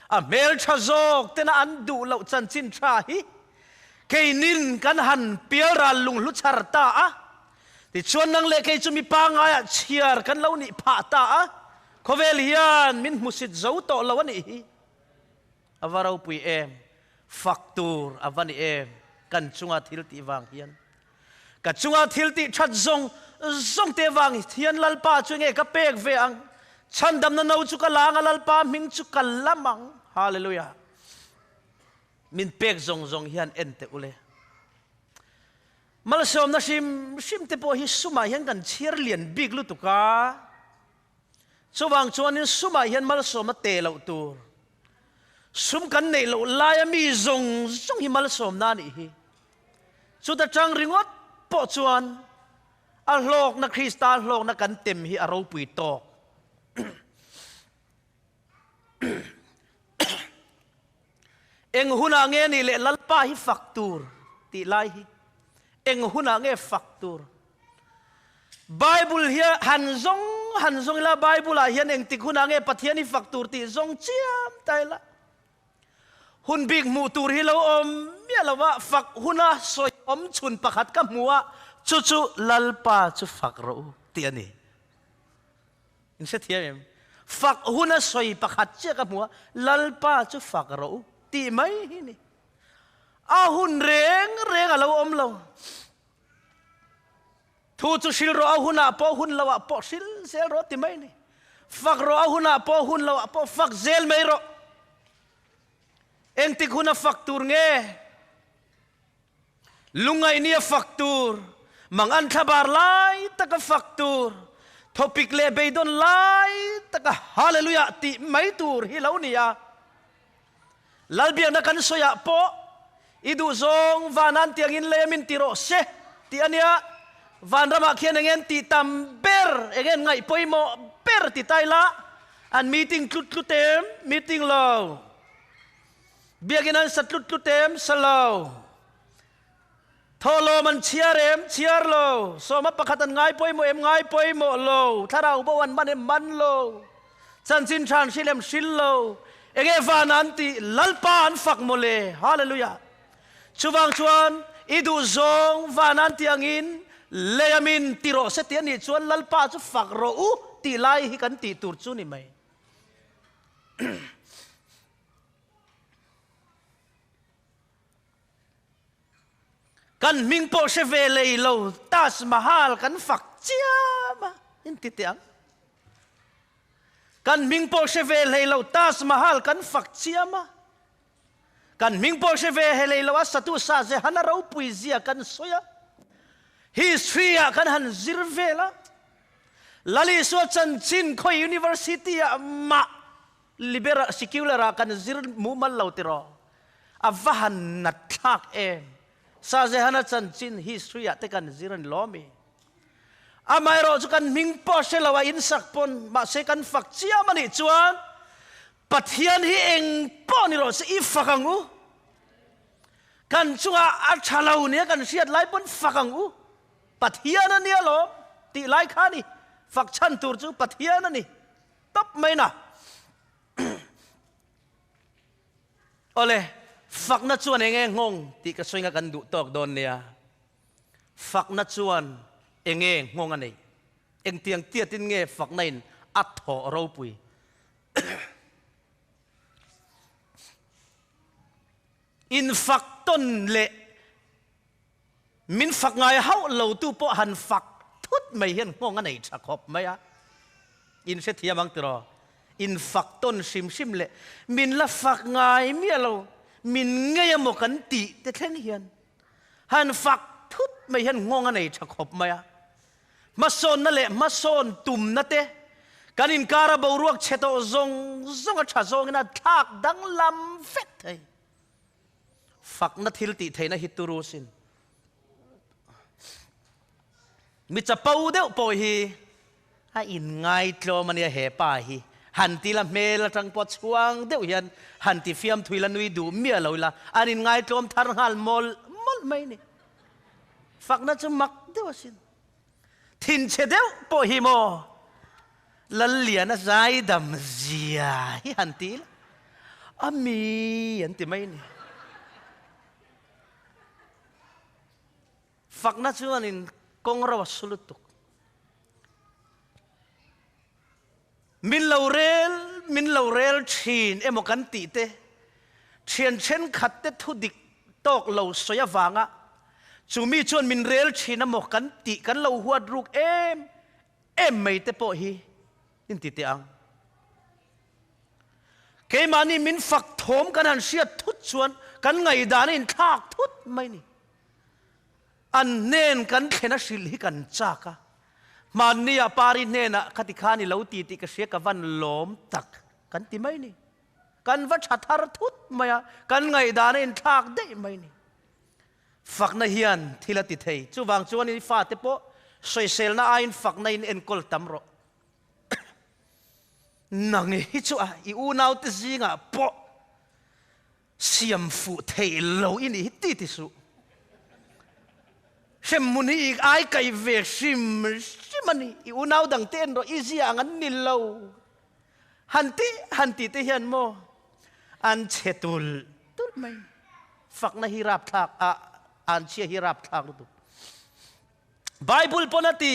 a hmeltha zawk tena an duh loh chanchin tha hi keinin kan han pialral lunghlu chhar ta a, tichuan nang leh kei chu mi pangaiah chhiar kan lo nih phah ta a, khawvel hian min hmusit zo tawh lo a nih hi. A va ropui em? Fak tur a va ni em? Kan chunga thil tih vang hian. Ka chunga thil tih that zawng zawng te vang hian Lalpa chu nge ka pek ve ang? Chhandamna no chu ka lang a, Lalpa hming chu ka lam ang. Hallelujah. Min pek zawng zawng hian en teh ule. Malsawmna hrim hrim te pawh hi sumah hian kan chhiar lian bik lutuk a. Chuvang chuanin sumah hian malsawm a teh loh tur. Sum kan neih loh laia mi zawng zawng hi malsawmna a nih hi. Chuta tang ringawt pawh chuan a hlawkna Krista hlawkna kan tem hi a ropui tawk. Eng hunah nge nih leh Lalpa hi fak tur tih lai hi eng hunah nge fak tur? Bible hi han zawng han zawng ila Bible ah hian engtik hunah nge Pathian hi fak tur tih zawng chiam ta ila. Hun bik hmuh tur hi lo awm miah lo a, fak huna sawi awm chhun pakhat ka hmu a, chu chu Lalpa chu fak rawh u tih a ni. In hrethiam em? Fak huna sawi pakhat chiah ka hmu a, Lalpa chu fak rawh u tih mai hi ni. A hun reng reng a lo awm lo. Thu chu hril rawh a hunah pawh hun loah pawh hril zel rawh ti mai ni. Fak rawh a hunah pawh hun loah pawh fak zel mai rawh. Engtik huna fak tur nge? Lungngaihni a fak tur, mangan thlabar lai taka fak tur, thawpik leh beidawn lai taka Hallelujah tih mai tur hi lo ni a. Lalbiakna kan sawiah pawh i duhzawng vanan tiangin lei a min ti rawh se tih a nia. Vanramah khian eng en tih tam ber, eng en ngaih pawimawh ber ti ta ila an meeting tlut tlut em? Meeting lo. Biakinn an sa tlut tlut em? Sa lo. Thawhlawm an chhiar em? Chhiar lo. Sawma pakhat an ngai pawimawh em? Ngai pawimawh lo. Thlarau bo an man em? Man lo. Chanchin tha an hril em? Hril lo. Enge vana an tih? Lalpa an fak mawle. Hallelujah. Chuvang chuan i duhzawng vana an tih angin lei amin ti rawh se tih a nih chuan Lalpa chu fak rawh u tih lai hi kan tih tur chu ni mai. Kan hming pawh hre ve lei lo Taj Mahal kan fak chiam a, in ti teh ang. Kan hming pawh hre ve hlei lo Taj Mahal kan fak chiam a. Kan hming pawh hre ve hlei lo a satu Shah Jahan a ropui zia kan sawi a. History ah kan han zir vel a. Lal Isua chanchin khawi University ah mah Liberal, secular ah kan zir mumal lo tiraw? A va han nat thlak em? Shahjahan-a chanchin history ah te kan zir a ni lawm i. Amaherawh chu kan hming pawh hre lo a insak pawn mahse kan fak chiam a nih chuan Pathian hi eng pawh ni rawh se i fak ang u. Kan chungah a tha lo nia kan hriat lai pawn fak ang u. Pathian a nia lawm tih lai kha a ni. Fak chhan tur chu Pathian a ni. Tawp mai na. Awle, fakna chuan enge nghawng tih ka sawi nga kan duh tawk dawn nia. Fakna chuan enge nghawng a nei? Engtiang tiatin nge fakna in a thawh ropui? Infak tawn leh Min fak ngai hauh lo tu pawh han fak thut mai hian nghawng a nei tha khawp mai a. In hrethiam ang tiraw? In fak tawn hrim hrim leh min la fak ngai miah lo, min ngei emaw kan tih te thleng hian han fak thut mai hian nghawng a nei tha khawp mai a. Hmasawnna leh hmasawn tumna te kan inkara boruak chhe tawh zawng zawng a tha zawngin a thlak danglam vek thei. Fakna thil tih theihna hi turu sin. Mi chapo deuh pawh hi a inngaitlawm a nia he pa hi. Han ti la hmel atang pawh chhuang deuh hian han ti fiam thui la nui duh miah lo ila an inngaitlawm thar nghal mawlh mawlh mai ni. Fakna chu mak deuh asin. Thinchhe deuh pawh hi maw Lalliana zaidam zia hi han ti ila, a mi an ti mai ni. Fakna chuanin kawng ro a su lutuk. Min lo rel, min lo rel thin emaw kan tih te, thian thenkhat te thu dik tawk lo sawi avanga chu mi chuan min rel thin emaw kan tih kan lo huat ruk em em mai te pawh hi in ti teh ang. Keimahni min fak thawm kan han hriat thut chuan kan ngaihdan a inthlak thut mai ni. An hnen kan thlen a hrilh hi kan chak a, hmanni ah Pari hnenah khati khan i lo ti tih ka hria ka van lawm tak kan ti mai ni. Kan va tha thar thut mai a, kan ngaihdan a inthlak daih mai ni. Fakna hian thil a ti thei. Chuvang chuan i fate pawh sawiselna aiin fakna in enkawl tam rawh. Nang hi chu a i unaute zingah pawh Siam fuh theih lo i nih hi ti ti suh. Hremhmun hi i ai kai ve hrim hrim a ni. I unau dang te en rawh, i zia ang an ni lo. Han ti han ti te hian maw an chhe tulh tulh mai. Fakna hi rapthlak a, an chhia hi rapthlak lutuk. Bible pawn a ti,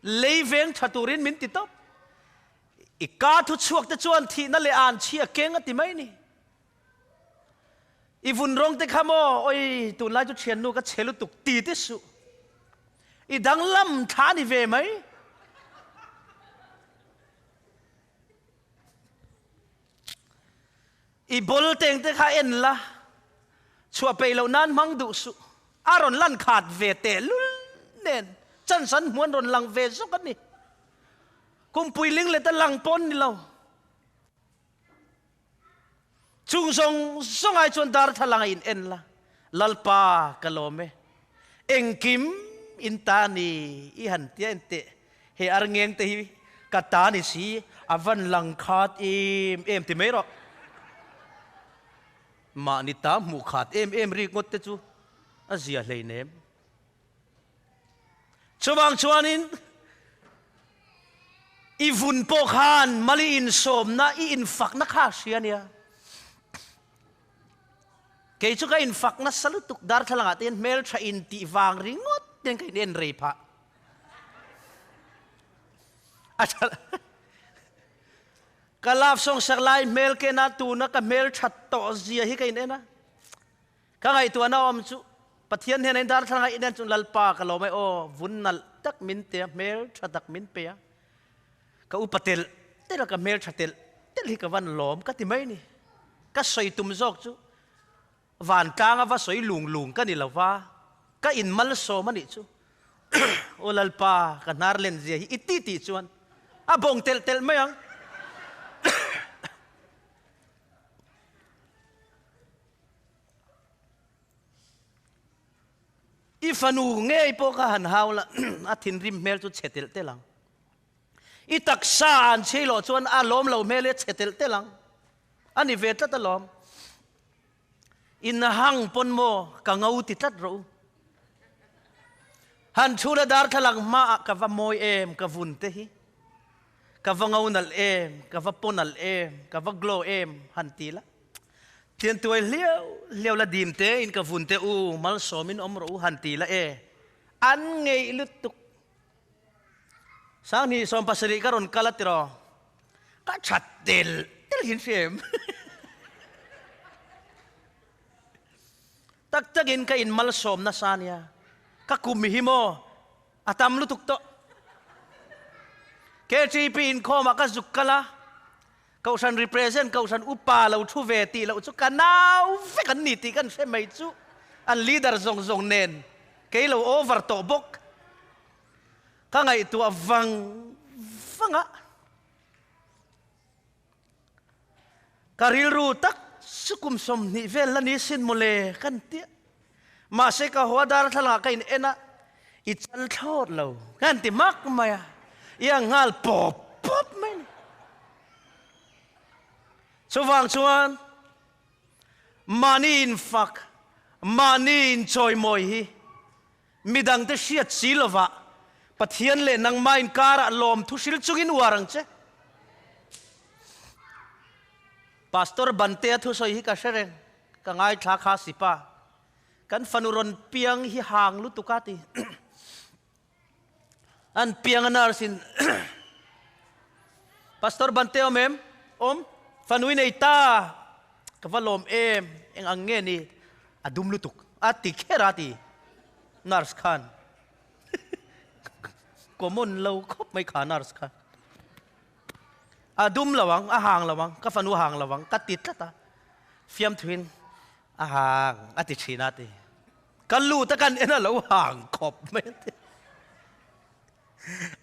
lei veng tha turin min ti tawp. I ka thu chhuak te chuan thihna leh an chhia keng a ti mai ni. I vun rawng te kha maw, oi tunlai chu thiannu ka chhe lutuk ti te suh. I danglam thla ni ve mai. I bol teng te kha en la, chhuah peih loh nan hmang duh suh. A rawn lan khat ve teh lul nen, chance an hmuan rawn lang ve zawk a ni. Kumpui ling let a lang pawn ni lo. Chung zawng zawng ai chuan darthlalang a in en la, Lalpa ka lawm e, engkim in ta ni i han tia en teh, he arngeng te hi ka ta ni si, a van lang khat em em ti mai rawh. Mahni ta hmuh khat em em rik ngawt te chu a zia hleinem. Chuvang chuanin. I vun pawh khan mal i insawmna, i infakna kha a hria nia. Kei chu ka infak nasa lutuk, darthlalangah te hian hmeltha intih vang ringawt ten ka in en rei phah. A tha Ka love song sak lai hmel ken a tuna ka hmelthat tawh zia hi ka in en a. Ka ngaihtuahna awm chu Pathian hnenah in darthlalangah in en chu Lalpa ka lawm e aw, vun nalh tak min te a, hmeltha tak min pe a. Ka upa telh telh a, ka hmeltha telh telh hi ka van lawm ka ti mai ni. Ka sawi tum zawk chu Vantlang a va sawi lung lung ka ni lo va, ka in malsawm a nih chu. Aw Lalpa, ka hnar len zia hi i ti tih chuan a bawng telh telh mai ang. I fanu ngei pawh ka han hau la, a thinrim hmel chu chhe telh telh ang. I taksa an chhei loh chuan a lawm lo hmel hi a chhe telh telh ang. A ni ve tlat alawm. In hang pawn maw ka ngo ti tlat rawh u. Han chhuna darthlalang hmaah ka va mawi em ka vun te hi. Ka va ngo nalh em, ka va paw nalh em, ka va glow em han ti la. Thian tuai hliau hliau la dim te in ka vun te u malsawmin awm rawh u han ti la e. An ngeih lutuk. Sanghnih 70 ka rawn kal a tiraw? Ka that tel tel hin hria em? Tak takin ka in malsawm nasa nia. Ka kum hi maw a tam lutuk tawh. KTP inkhawmah ka zuk kal a, Kohhran represent, Kohhran upa lo thu ve tih loh chu ka nau vek an ni tih kan hre mai chu an leader zawng zawng nen kei lo over tawh bawk. Ka ngaihtuah vang vang a, ka rilru tak chu kum 20 vel la ni sin mawle kan tia. Mahse ka haw a darthlalang ah ka in en a, i chal thlawt lo kan ti hmak mai a, i ang nghal pawp pawp mai a ni. Chuvang chuan mahni infak, mahni inchawimawi hi midangte hriat si lovah Pathian leh nangmah inkarah lawmthu hril chungin uar ang che. Pastor Bantea thusawi hi ka hre reng. Ka ngaithla kha sipa. Kan fanu rawn piang hi hang lutuk a ti. An piang a nurse in Pastor Bante awm em? Awm. Fanu i nei ta. Ka va lawm em. Eng ang nge ni? A dum lutuk. A ti kher a ti. Nurse khan. Common lo khawp mai kha nurse kha. A dum lo ang, a hang lo ang, ka fanu a hang lo ang, ka ti tlat a. Fiamthuin a hang a ti thin a ti. Ka lut a kan en a lo hang khawp mai a ti.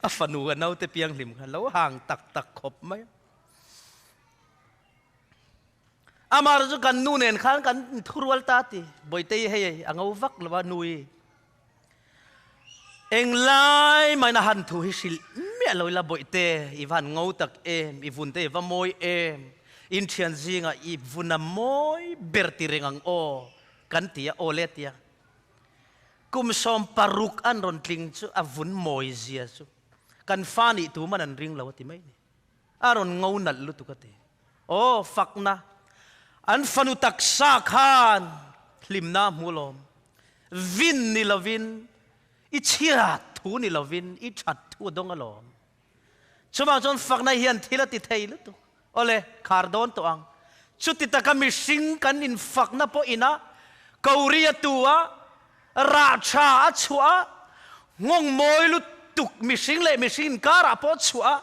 A fanu a naute pianghlim kha lo hang tak tak khawp mai a. Amah chu kan nu nen khan kan inthurual ta a ti. Bawitei hei a ngo vak lo a nui. Englai maina han thu hi hrilh miah lo ila Bawihte, i va han ngo tak em, i vun te i va mawi em, in thian zingah i vun a mawi ber ti reng ang aw, kan ti a, aw le tia. Kum 60 an rawn tling chu a vun mawi zia chu kan fa nih tu man an ring lo a ti mai ni. A rawn ngo nalh lutuk a ti. Aw, fakna. An fanu taksa khan hlimna a hmu alawm. Vin ni lovin, i chhiat thu ni lovin, i that thu a dawng alawm. Chuvang chuan fakna hian thil a ti thei lutuk. Awle, khar dawn tawh ang. Chuti taka mihring kan infakna pawh ina Korea tua rah tha a chhuah a, nghawng mawi lutuk mihring leh mihring inkarah pawh a chhuah a,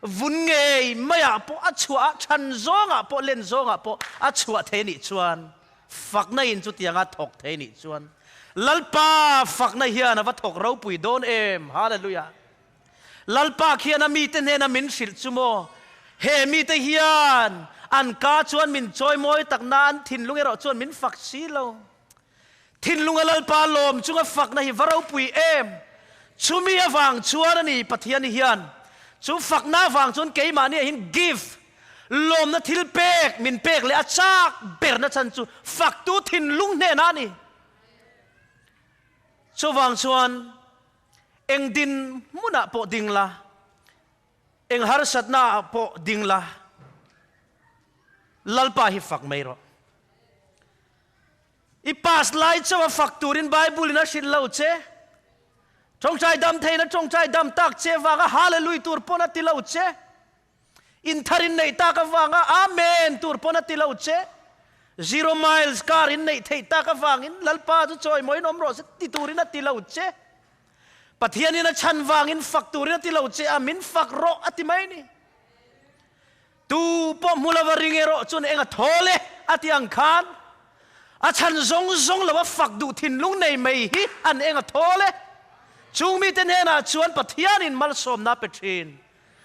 vun ngei maiah pawh a chhuah a, chhan zawngah pawh, len zawngah pawh a chhuah thei anih chuan, fakna in chutianga thawk thei anih chuan, Lalpa fakna hian a va thawk ropui dawn em! Hallelujah! Lalpa khian a mite hnena min hrilh chu maw? He mite hian an ka chuan min chawimawi takna, an thinlung erawh chuan min fak si lo. Thinlunga Lalpa lawm chunga fakna hi va ropui em! Chumi avang chuan a ni Pathian hian chu fakna avang chuan keimahni ah hian gift, lawmna thil pek, min pek leh a chak berna chhan chu faktu thinlung hnenah a ni. Chuvang chuan eng din hmunah pawh ding la. Eng harsatna ah pawh ding la, Lalpa hi fak mai rawh. I pass lai chauh a fak turin Bible in a hrilh lo che. Tawngtai dam theihna tawngtai dam tak che vanga Hallelujah tur pawn a ti lo che. In thar in neih tak avanga Amen tur pawn a ti lo che. Zero miles car in neih theih tak avangin Lalpa chu chawimawiin awm rawh se ti turin a ti lo che. Pathianin a chhan vangin fak turin a ti lo che a, min fak rawh a ti mai ni. Tu pawh hmu lova ring erawh chuan eng a thawl e a ti ang khan a chhan zawng zawng lo a fak duh thinlung nei mai hi an eng a thawl e. Chung mite hnenah chuan Pathianin malsawmna a pe thin.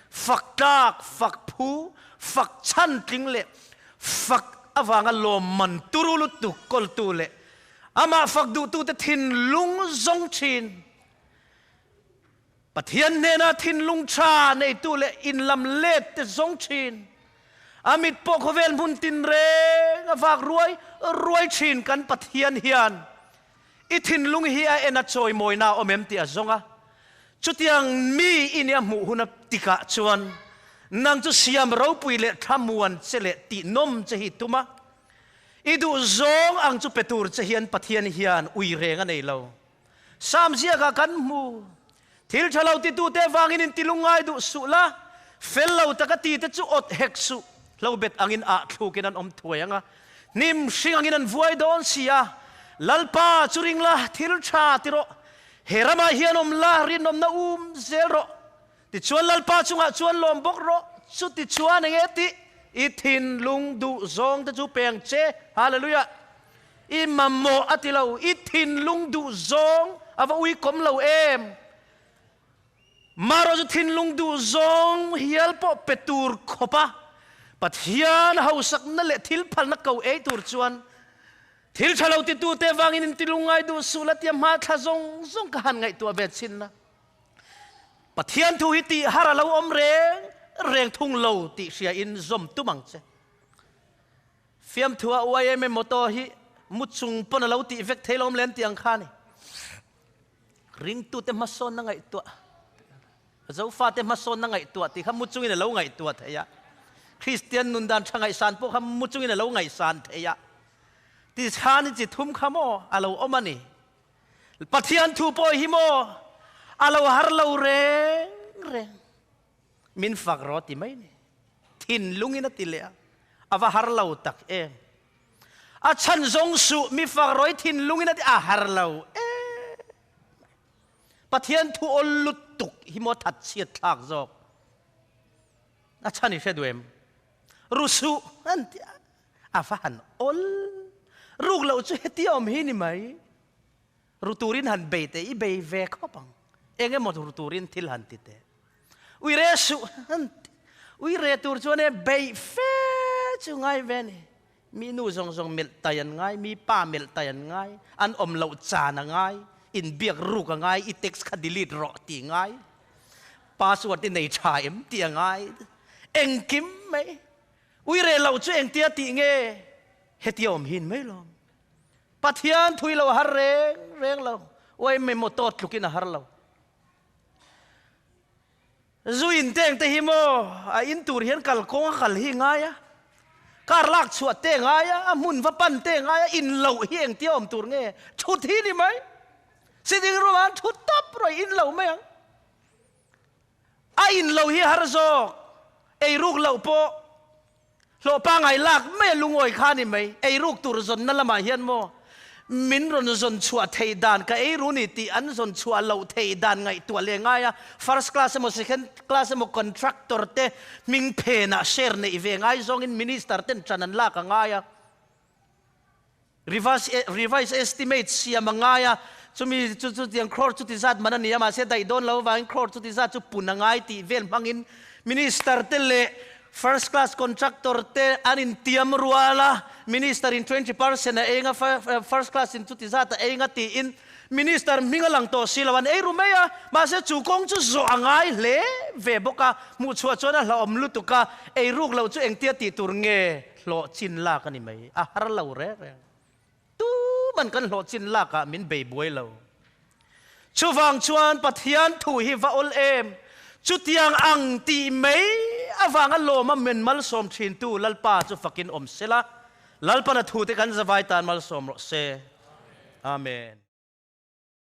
Fak tlak, fak phu, fak chhan tling leh fak avanga lawmman turu lutuk kawltu leh amah fak duhtute thinlung zawng thin. Pathian hnena thinlung tha neitu leh inlam let te zawng thin. A mit pawh khawvel hmun tinreng a vak ruai ruai thin kan Pathian hian i thinlung hi a en a chawimawina a awm em tih a zawng a. Chutiang mi i nia hmuh hun a tikah chuan nang chu siam ropui leh thlamuan che leh tihnawm che hi tum a. I duh zawng ang chu pe tur che hian Pathian hian ui reng a nei lo. Sam ziakah kan hmu. Thil tha lo titute avangin intilung ngai duh suh la, fel lo taka tite chu awt hek suh. Hlobet angin ah thlukin an awm thuai ang a, hnim hring angin an vuai dawn si a. Lalpa chu ring la, thil tha ti rawh. He ramah hian awm la, rinawmna um zel rawh. Tichuan Lalpa chungah chuan lawm bawk rawh. Chutichuan eng nge tih? I thinlung duh zawng te chu peng che. Hallelujah! I mamawh a ti lo, i thinlung duh zawng a va uikawm lo em? Marawh chu thinlung duh zawng hial pawh pe tur khawp a, Pathian hausakna leh thil phalna ko ei tur chuan thil tha lo titute vangin intilung ngai duh suh la tia hma thla zawng zawng ka han ngaihtuah ve chin a. Pathian thu hi tih har a lo awm reng reng thung lo tih hria in zawm tum ang che. Fiamthua YMA motto hi mu chung pawn a lo tih vek thei lo lem tih ang kha a ni. Ringtute hmasawnna ngaihtuah, Zofate hmasawnna ngaihtuah tih kha mu chungin a lo ngaihtuah thei a. Kristian nun dan tha ngaihsan pawh kha mu chungin a lo ngaihsan thei a. Tichhan i chi thum kha maw a lo awm a ni. Pathian thu pawh hi maw a lo har lo reng reng. Min fak rawh ti mai ni. Thinlungin a ti leh a, a va har lo tak em. A chhan zawng suh mi fak rawh i thinlungin a ti a har lo em. Pathian thu awl lutuk hi maw that chhiat thlak zawk. A chhan i hre duh em? Ru suh an ti a, a va han awl. Ruk loh chu hetia awm hi ni mai. Ru turin han bei teh, i bei ve khawp ang. Eng emaw ru turin thil han ti teh. Ui re suh han ti. Ui re tur chuan e beih fe chu ngai ve ni. Mi nu zawng zawng melh tai an ngai, mi pa melh tai an ngai, an awm loh chan a ngai, inbiak ruk a ngai, i text kha delete rawh tih ngai, password i nei tha em tih a ngai. Engkim mai. Ui re loh chu engtia tih nge? Hetia awm hin mai lawm. Pathian thui lo a har reng reng lo. Uai mi motor tlukin a har lo. Zu in teng te hi maw a in tur hian kal kawng a kal hi ngai a. Car lak chhuah te ngai a, a hmun va pan te ngai a, in loh hi engtia awm tur nge? Thut hi ni mai. Sitting room ah an thut tawp rawih in lo mai ang. A in lo hi har zawk. Ei ruk loh pawh Hlawh pangai lak mai a lungawi kha ni mai. Eiruk tur zawnna lamah hian maw min rawn zawn chhuah theih dan ka eiru ni tih an zawn chhuah loh theih dan ngaihtuah leh ngai a, first class emaw second class emaw contractor te hming phenah share neih ve ngai zawngin minister ten ṭan an lak a ngai a. Revise estimate siam a ngai a, chumi chu chutiang crore chuti zat man a ni a, mahse daih dawn lo avangin crore chuti zat chu pun a ngai tih vel hmangin Minister te leh First Class Contractor te an intiam rual a, Minister in 20% a eng a, First Class in chuti zat a eng a tiin Minister hming a lang tawh si lo, an ei ru mai a, mahse chu kawng chu zawh a ngai hle ve bawk a, hmuhchhuah chuan a hlauhawm lutuk a, eiruk loh chu engtia tih tur nge? Hlawh chin lak a ni mai, a har lo reng reng. Tuman kan hlawh chin lakah min bei buai lo. Chuvang chuan Pathian thu hi va awl em? Chutiang ang tih mai avanga lawma men malsawm thintu Lalpa chu fakin awm sela, Lalpan a thute kan zavai tan malsawm rawh se. Amen.